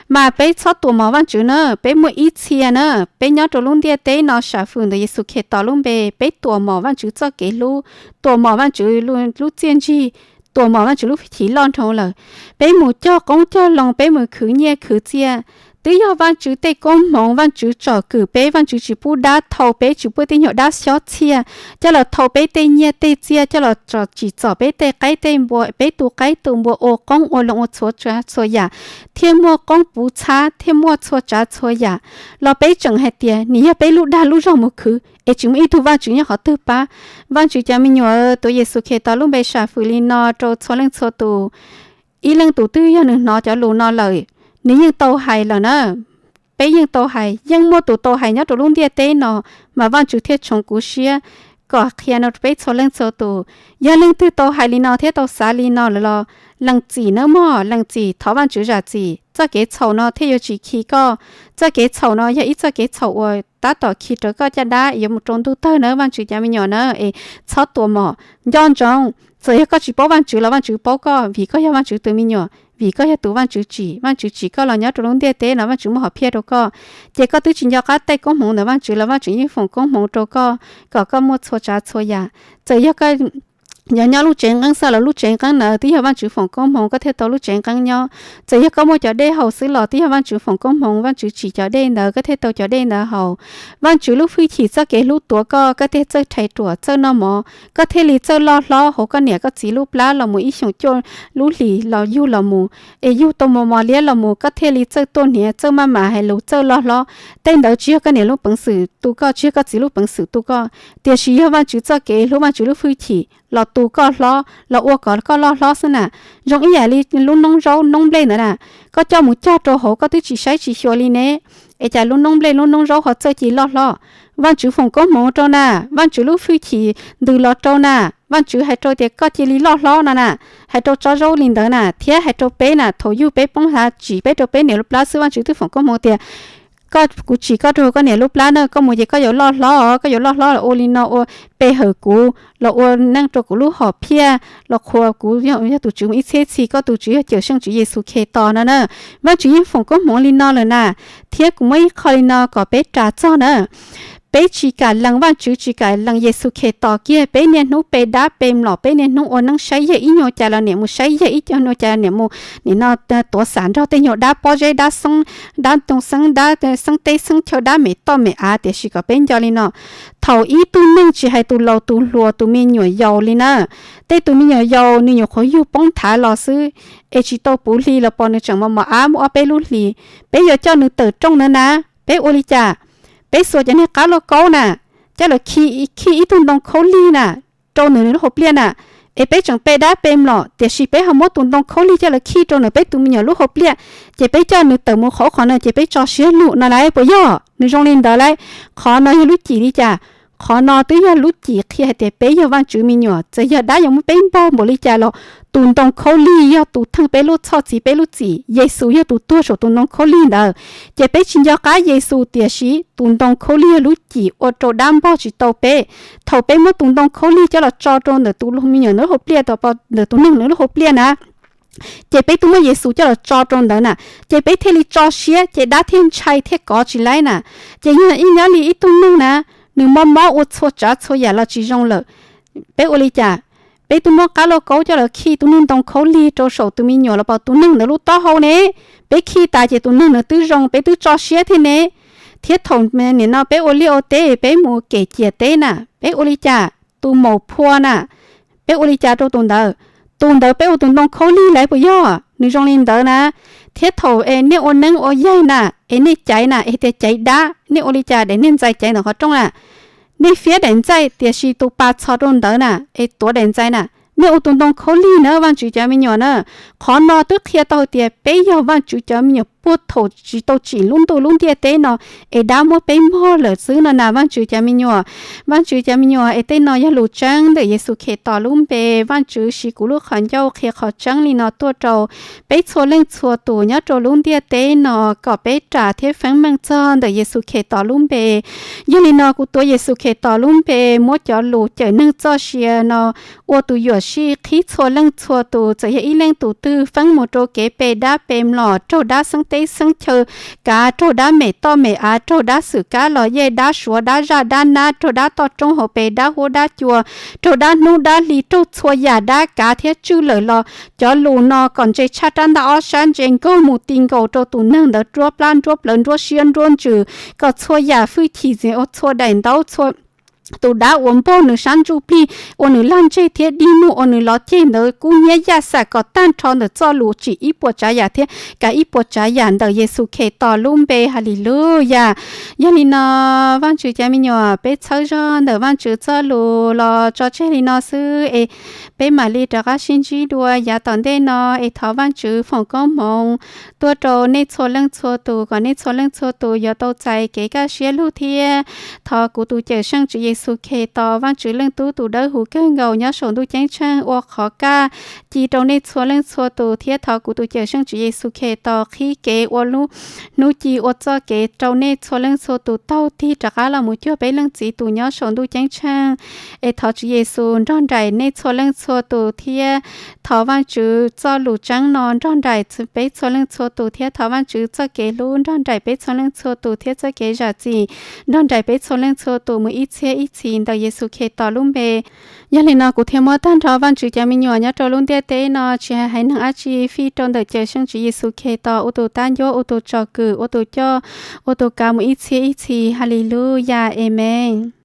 Mas peb txhob tuam mom Vajtswv na, peb muaj ib txhia na, peb nyob rau lub ntiaj teb no sam fwm ntawm Yexus Khetos lub npe, peb tuam mom Vajtswv txoj kev hlub, tuam mom Vajtswv lub txiaj ntsig, tuam mom Vajtswv lub chiv loj nrho lawm. Peb mus cog qoob cog loo, peb mus khwv nyiaj khwv txiaj, twb yog Vajtswv tej koob hmoov, Vajtswv tsom kwm peb, Vajtswv tsis pub dab thau peb, tsis pub tej nyuag dab xyob txhiaj coj los thau peb tej nyiaj tej txiaj, coj los tsim txom peb tej qaib tej npua, peb tu qaib tu npua ua qoob ua loo ua txhua tsav txhua yam, thiaj muaj qoob puv txhab, thiaj muaj txhua tsav txhua yam. Los peb tseem hais tias nws yog peb lub dag lub zog mus khwv es tsis muaj ib tug Vajtswv nyob qhov twg pab. Vajtswv cov me nyuam, tuav Yexus Khetos lub npe sam fwm li no rau txhua leej txhua tus. Ib leej tus twg yog nws hnov cov lus no lawm, nws yeej tau hais lawm na. Peb yeej tau hais, yeej muaj tus tau hais nyob rau lub ntiaj teb no, mas Vajtswv thiaj tshoov kuv siab kom qhia no rau peb txhua leej txhua tus. Yog leej twg tau hais li no thiab tau xav li no lawm los lees txim nawb mog, lees txim, thov Vajtswv zam txim. Txoj kev txhaum no thiaj yuav tsis khi koj. Txoj kev txhaum no yog ib txoj kev txhaum uas tab tom khi rawv koj caj dab yuav mus rau ntuj tawg nawb Vajtswv cov me nyuam na. Es txhob tuam mom, nco ntsoov, txawm yog koj tsis paub Vajtswv los Vajtswv paub koj, vim koj yog Vajtswv tus me nyuam, vim koj yog tus Vajtswv tsim. Vajtswv tsim koj los nyob rau lub ntiaj teb no Vajtswv muaj hom phiaj rau koj. Ces koj twb tsis nco qab tej koob hmoov ntawm Vajtswv los Vajtswv yeej foom koob hmoov rau koj kom koj muaj txhua tsav txhua yam. Txawm yog koj yog nyob lub tsev nqeeb xwb los lub tsev nqeeb ntawd twb yog Vajtswv foom koob hmoov koj thiaj tau lub tsev nqeeb nyob. Txawm yog koj muaj cov dej haus xwb los twb yog Vajtswv foom koob hmoov, Vajtswv tsim cov dej ntawd koj thiaj tau cov dej ntawd haus. Vajtswv lub hwj chim txoj kev hlub tuav koj, koj thiaj txawj rhais ruam txawj noj mov, koj thiaj li txawj loj hlob hauv koj niam koj txiv lub plab los mus ib xyoos cuaj lub hlis los yug los mus, es yug tau mos mos liab los mus koj thiaj li txawj tuaj hniav txawj maj mam hais lus txawj loj hlob. Tej ntawd tsis yog koj niam lub peev xwm tu koj, tsis yog koj txiv lub peev xwm tu koj, tiam sis yog Vajtswv txoj kev hlub, Vajtswv lub hwj chim los tu koj hlob los ua kom koj loj hlob xwb na. Zoo ib yam li lub noob zaub noob nplej ntawd na, koj coj mus cog rau hauv koj twb tsis saib tsis xyuas li ne, es cas lub noob nplej lub noob zaub ho txawj cia li loj hlob? Vajtswv foom koob hmoov rau na, Vajtswv lub hwj chim ntws los rau na, Vajtswv hais rau tias koj cia li loj hlob no na. Hais rau tsob zaub li ntawd na, thiab hais rau peb na, thaum yug peb poob hav tsim peb rau peb niam lub plab xwb Vajtswv twb foom koob hmoov tias koj, kuv tsim koj rau hauv koj niam lub plab na, koj mus ces koj yuav loj hlob, koj yuav loj hlob los ua li no, ua pe hawm kuv los ua neej rau kuv lub hom phiaj los qhuas kuv yog tus Tswv mus ib txhiab txhis, koj tus Tswv yog Cawmseej Tswv Yexus Khetos no na. Vajtswv yeej foom koob hmoov li no lawm na. Thiab kuv muab ib qho li no kom peb ras txog na. Peb tsis kam lees Vajtswv, tsis kam lees Yexus Khetos kiag, peb niaj hnub pe dab pe mlom, peb niaj hnub ua neeb saib yawg ib nyuag cas los niam mus saib yawg ib nyuag cas los niam mus, nim no tuav xam nrog tej nyuag dab pob zeb, dab xeeb, dab ntoo xeeb, dab xeeb teb xeeb chaw, dab mem toj mem av. Tiam sis kom peb nco li no, thaum ib tug neeg tsis hais tus laus tus hluas tus me nyuam yaus li na, tej tus me nyuam yaus nws nyuam qhuav yug poob nthav los xwb, es tsis tau puv hli los pom nws tseem mos mos ab muaj ob peb lub hlis, peb yuav coj nws tawm rooj ntawd na, peb ua li cas? Peb xuas cov niag qab lauj kaub na, coj lawv khi, khi ib tug ntoo khaub lig na, rau nws lub hauv pliaj na. Es peb tseem pe dab pe mlom, tiam sis peb ho muab tus ntoo khaub lig coj lawv khi rau nws peb tus me nyuam lub hauv pliaj, ces peb coj nws tawm mus qhov qhov no ces peb tso siab lug no lauj, puas yog? Nws zoo li ntawd lauj. Qhov no yog lub cim li cas? Qhov no twb yog lub cim qhia hais tias peb yog Vajtswv me nyuam, txawm yog dab yuav muab peb npog npaum li cas los tus ntoo khaub lig yog tus theej peb lub txhoj txhiv peb lub txim. Yexus yog tus tuag saum tus ntoo khaub lig ntawd, ces peb tsis nco qab Yexus, tiam sis tus ntoo khaub lig yog lub cim ua rau dab npog tsis tau peb. Thaum peb muab tus ntoo khaub lig coj los tso rau ntawm tus me nyuam nws lub hauv pliaj, ntawm tus neeg nws lub hauv pliaj na, ces peb twb muab Yexus coj los tso rau ntawd na, ces peb thiaj li tso siab, ces dab thiaj ntshai thiaj kov tsis laib na. Ces yog ib nyob li ib tug neeg na, nws mob mob ua txhua tsav txhua yam los tsis zoo lawm, peb ua li cas? Peb twb muab qab lauj kaub coj lawv khi tus neeg ntoo khaub lig rau saum tus me nyuam los pom tus neeg ntawd lub taub hau ne, peb khi tas ces tus neeg ntawd twb zoo, peb twb tso siab thiab ne. Thiab thaum nim no peb ua liaj ua teb, peb mus kem ciam teb na, peb ua li cas? Tus maum phua na, peb ua li cas rau tus ntawd? Tus ntawd peb ua tus ntoo khaub lig lauj, puas yog? Nws zoo li ntawd na. Thiab thaum es nej ua neeb ua yaig na, es nej caiv na, es tias caiv dab, nej ua li cas? Daim niag ntxais caiv ntawm qhov rooj na, nej fiab daim ntxaij, tiam sis tus pas txhos rau ntawd na, es tuav daim ntxais na, nej ua tus ntoo khaub lig na, Vajtswv cov me nyuam na. Qhov no twb qhia tau hais tias peb yog Vajtswv cov me nyuam puag thaum tsis tau tsim lub ntuj lub ntiaj teb no, es dab muab peb npog lawm xwb no na, Vajtswv cov me nyuam. Vajtswv cov me nyuam, es tej no yog lus tseeb ntawm Yexus Khetos lub npe. Vajtswv siv kuv lub qhov ncauj qhia qhov tseeb li no tuaj rau peb txhua leej txhua tus nyob rau lub ntiaj teb no, kom peb ras thiab feeb meej txog ntawm Yexus Khetos lub npe. Yog li no kuv tuav Yexus Khetos lub npe muab cov lus cawm neeg txoj sia no ua tus yuam sij qhib txhua leej txhua tus, txawm yog ib leej tus twg feeb mus rau kev pe dab pe mlom, raug dab xeeb teb xeeb chaw kav, raug dab mem toj mem av, raug dab xwm kab los yej, dab suav, dab zaj, dab nab, raug dab toj roob hauv pes, dab huab dab cua, raug dab hnub dab hli, raug txhua yam dab kav thiab tswj lawm los cov lus no kom ntse tshaj rab ntaj ob sab, ntse nkaug mus ti nkaus rau tus neeg ntawd nruab plab nruab plawv nruab siab nruab ntsws, kom txhua yam hwj chim txhua daim ntaub, txhua tus dab uas npog nws sab ntsuj plig ua nws laj ntseg thiab dig muag ua nws lov ceg ntawd kub hnyiab yaj xam kom tag nrho ntawm txoj lus tsim ib puas tsav yam thiab kav ib puas tsav yam ntawm Yexus Khetos lub npe. Haleluyas. Yog li no Vajtswv cov me nyuam, peb txhawb zog ntawm Vajtswv txoj lus los tso tseg li no xwb es peb mam li rov qab sib ntsib dua yav tom ntej no es thov Vajtswv foom koob hmoov tuaj rau nej txhua leej txhua tus kom nej txhua leej txhua tus yuav tau txais kev kaj siab lug thiab. Thov kuv tus Cawmseej Tswv Yexus Khetos, Vajtswv Leej Tub tus dawb huv kawg nkaus nyob saum ntuj ceeb tsheej ua qhov kaj ci rau nej txhua leej txhua tus thiab thov kuv tus Cawmseej Tswv Yexus Khetos qhib kev ua lub hnub ci ua txoj kev rau nej txhua leej txhua tus taug tig rov qab los mus cuag peb Leej Txiv tus nyob saum ntuj ceeb tsheej. Es thov Tswv Yexus nrog nraim nej txhua leej txhua tus thiab thov Vajtswv txoj lus tseeb no nrog nraim peb txhua leej txhua tus thiab thov Vajtswv txoj kev hlub nrog nraim peb txhua leej txhua tus thiab txoj kev zam txim nrog nraim peb txhua leej txhua tus mus ib txhiab ib txhis ntawm Yexus Khetos lub npe. Yog li no kuv thiaj muab tag nrho Vajtswv cov me nyuam nyob rau lub ntiaj teb no, tsis hais haiv neeg dab tsi, fij rau ntawm Cawmseej Tswv Yexus Khetos ua tus tab ncuab, ua tus tsom kwm, ua tus coj, ua tus kav mus ib txhiab ib txhis. Haleluyas, Amees.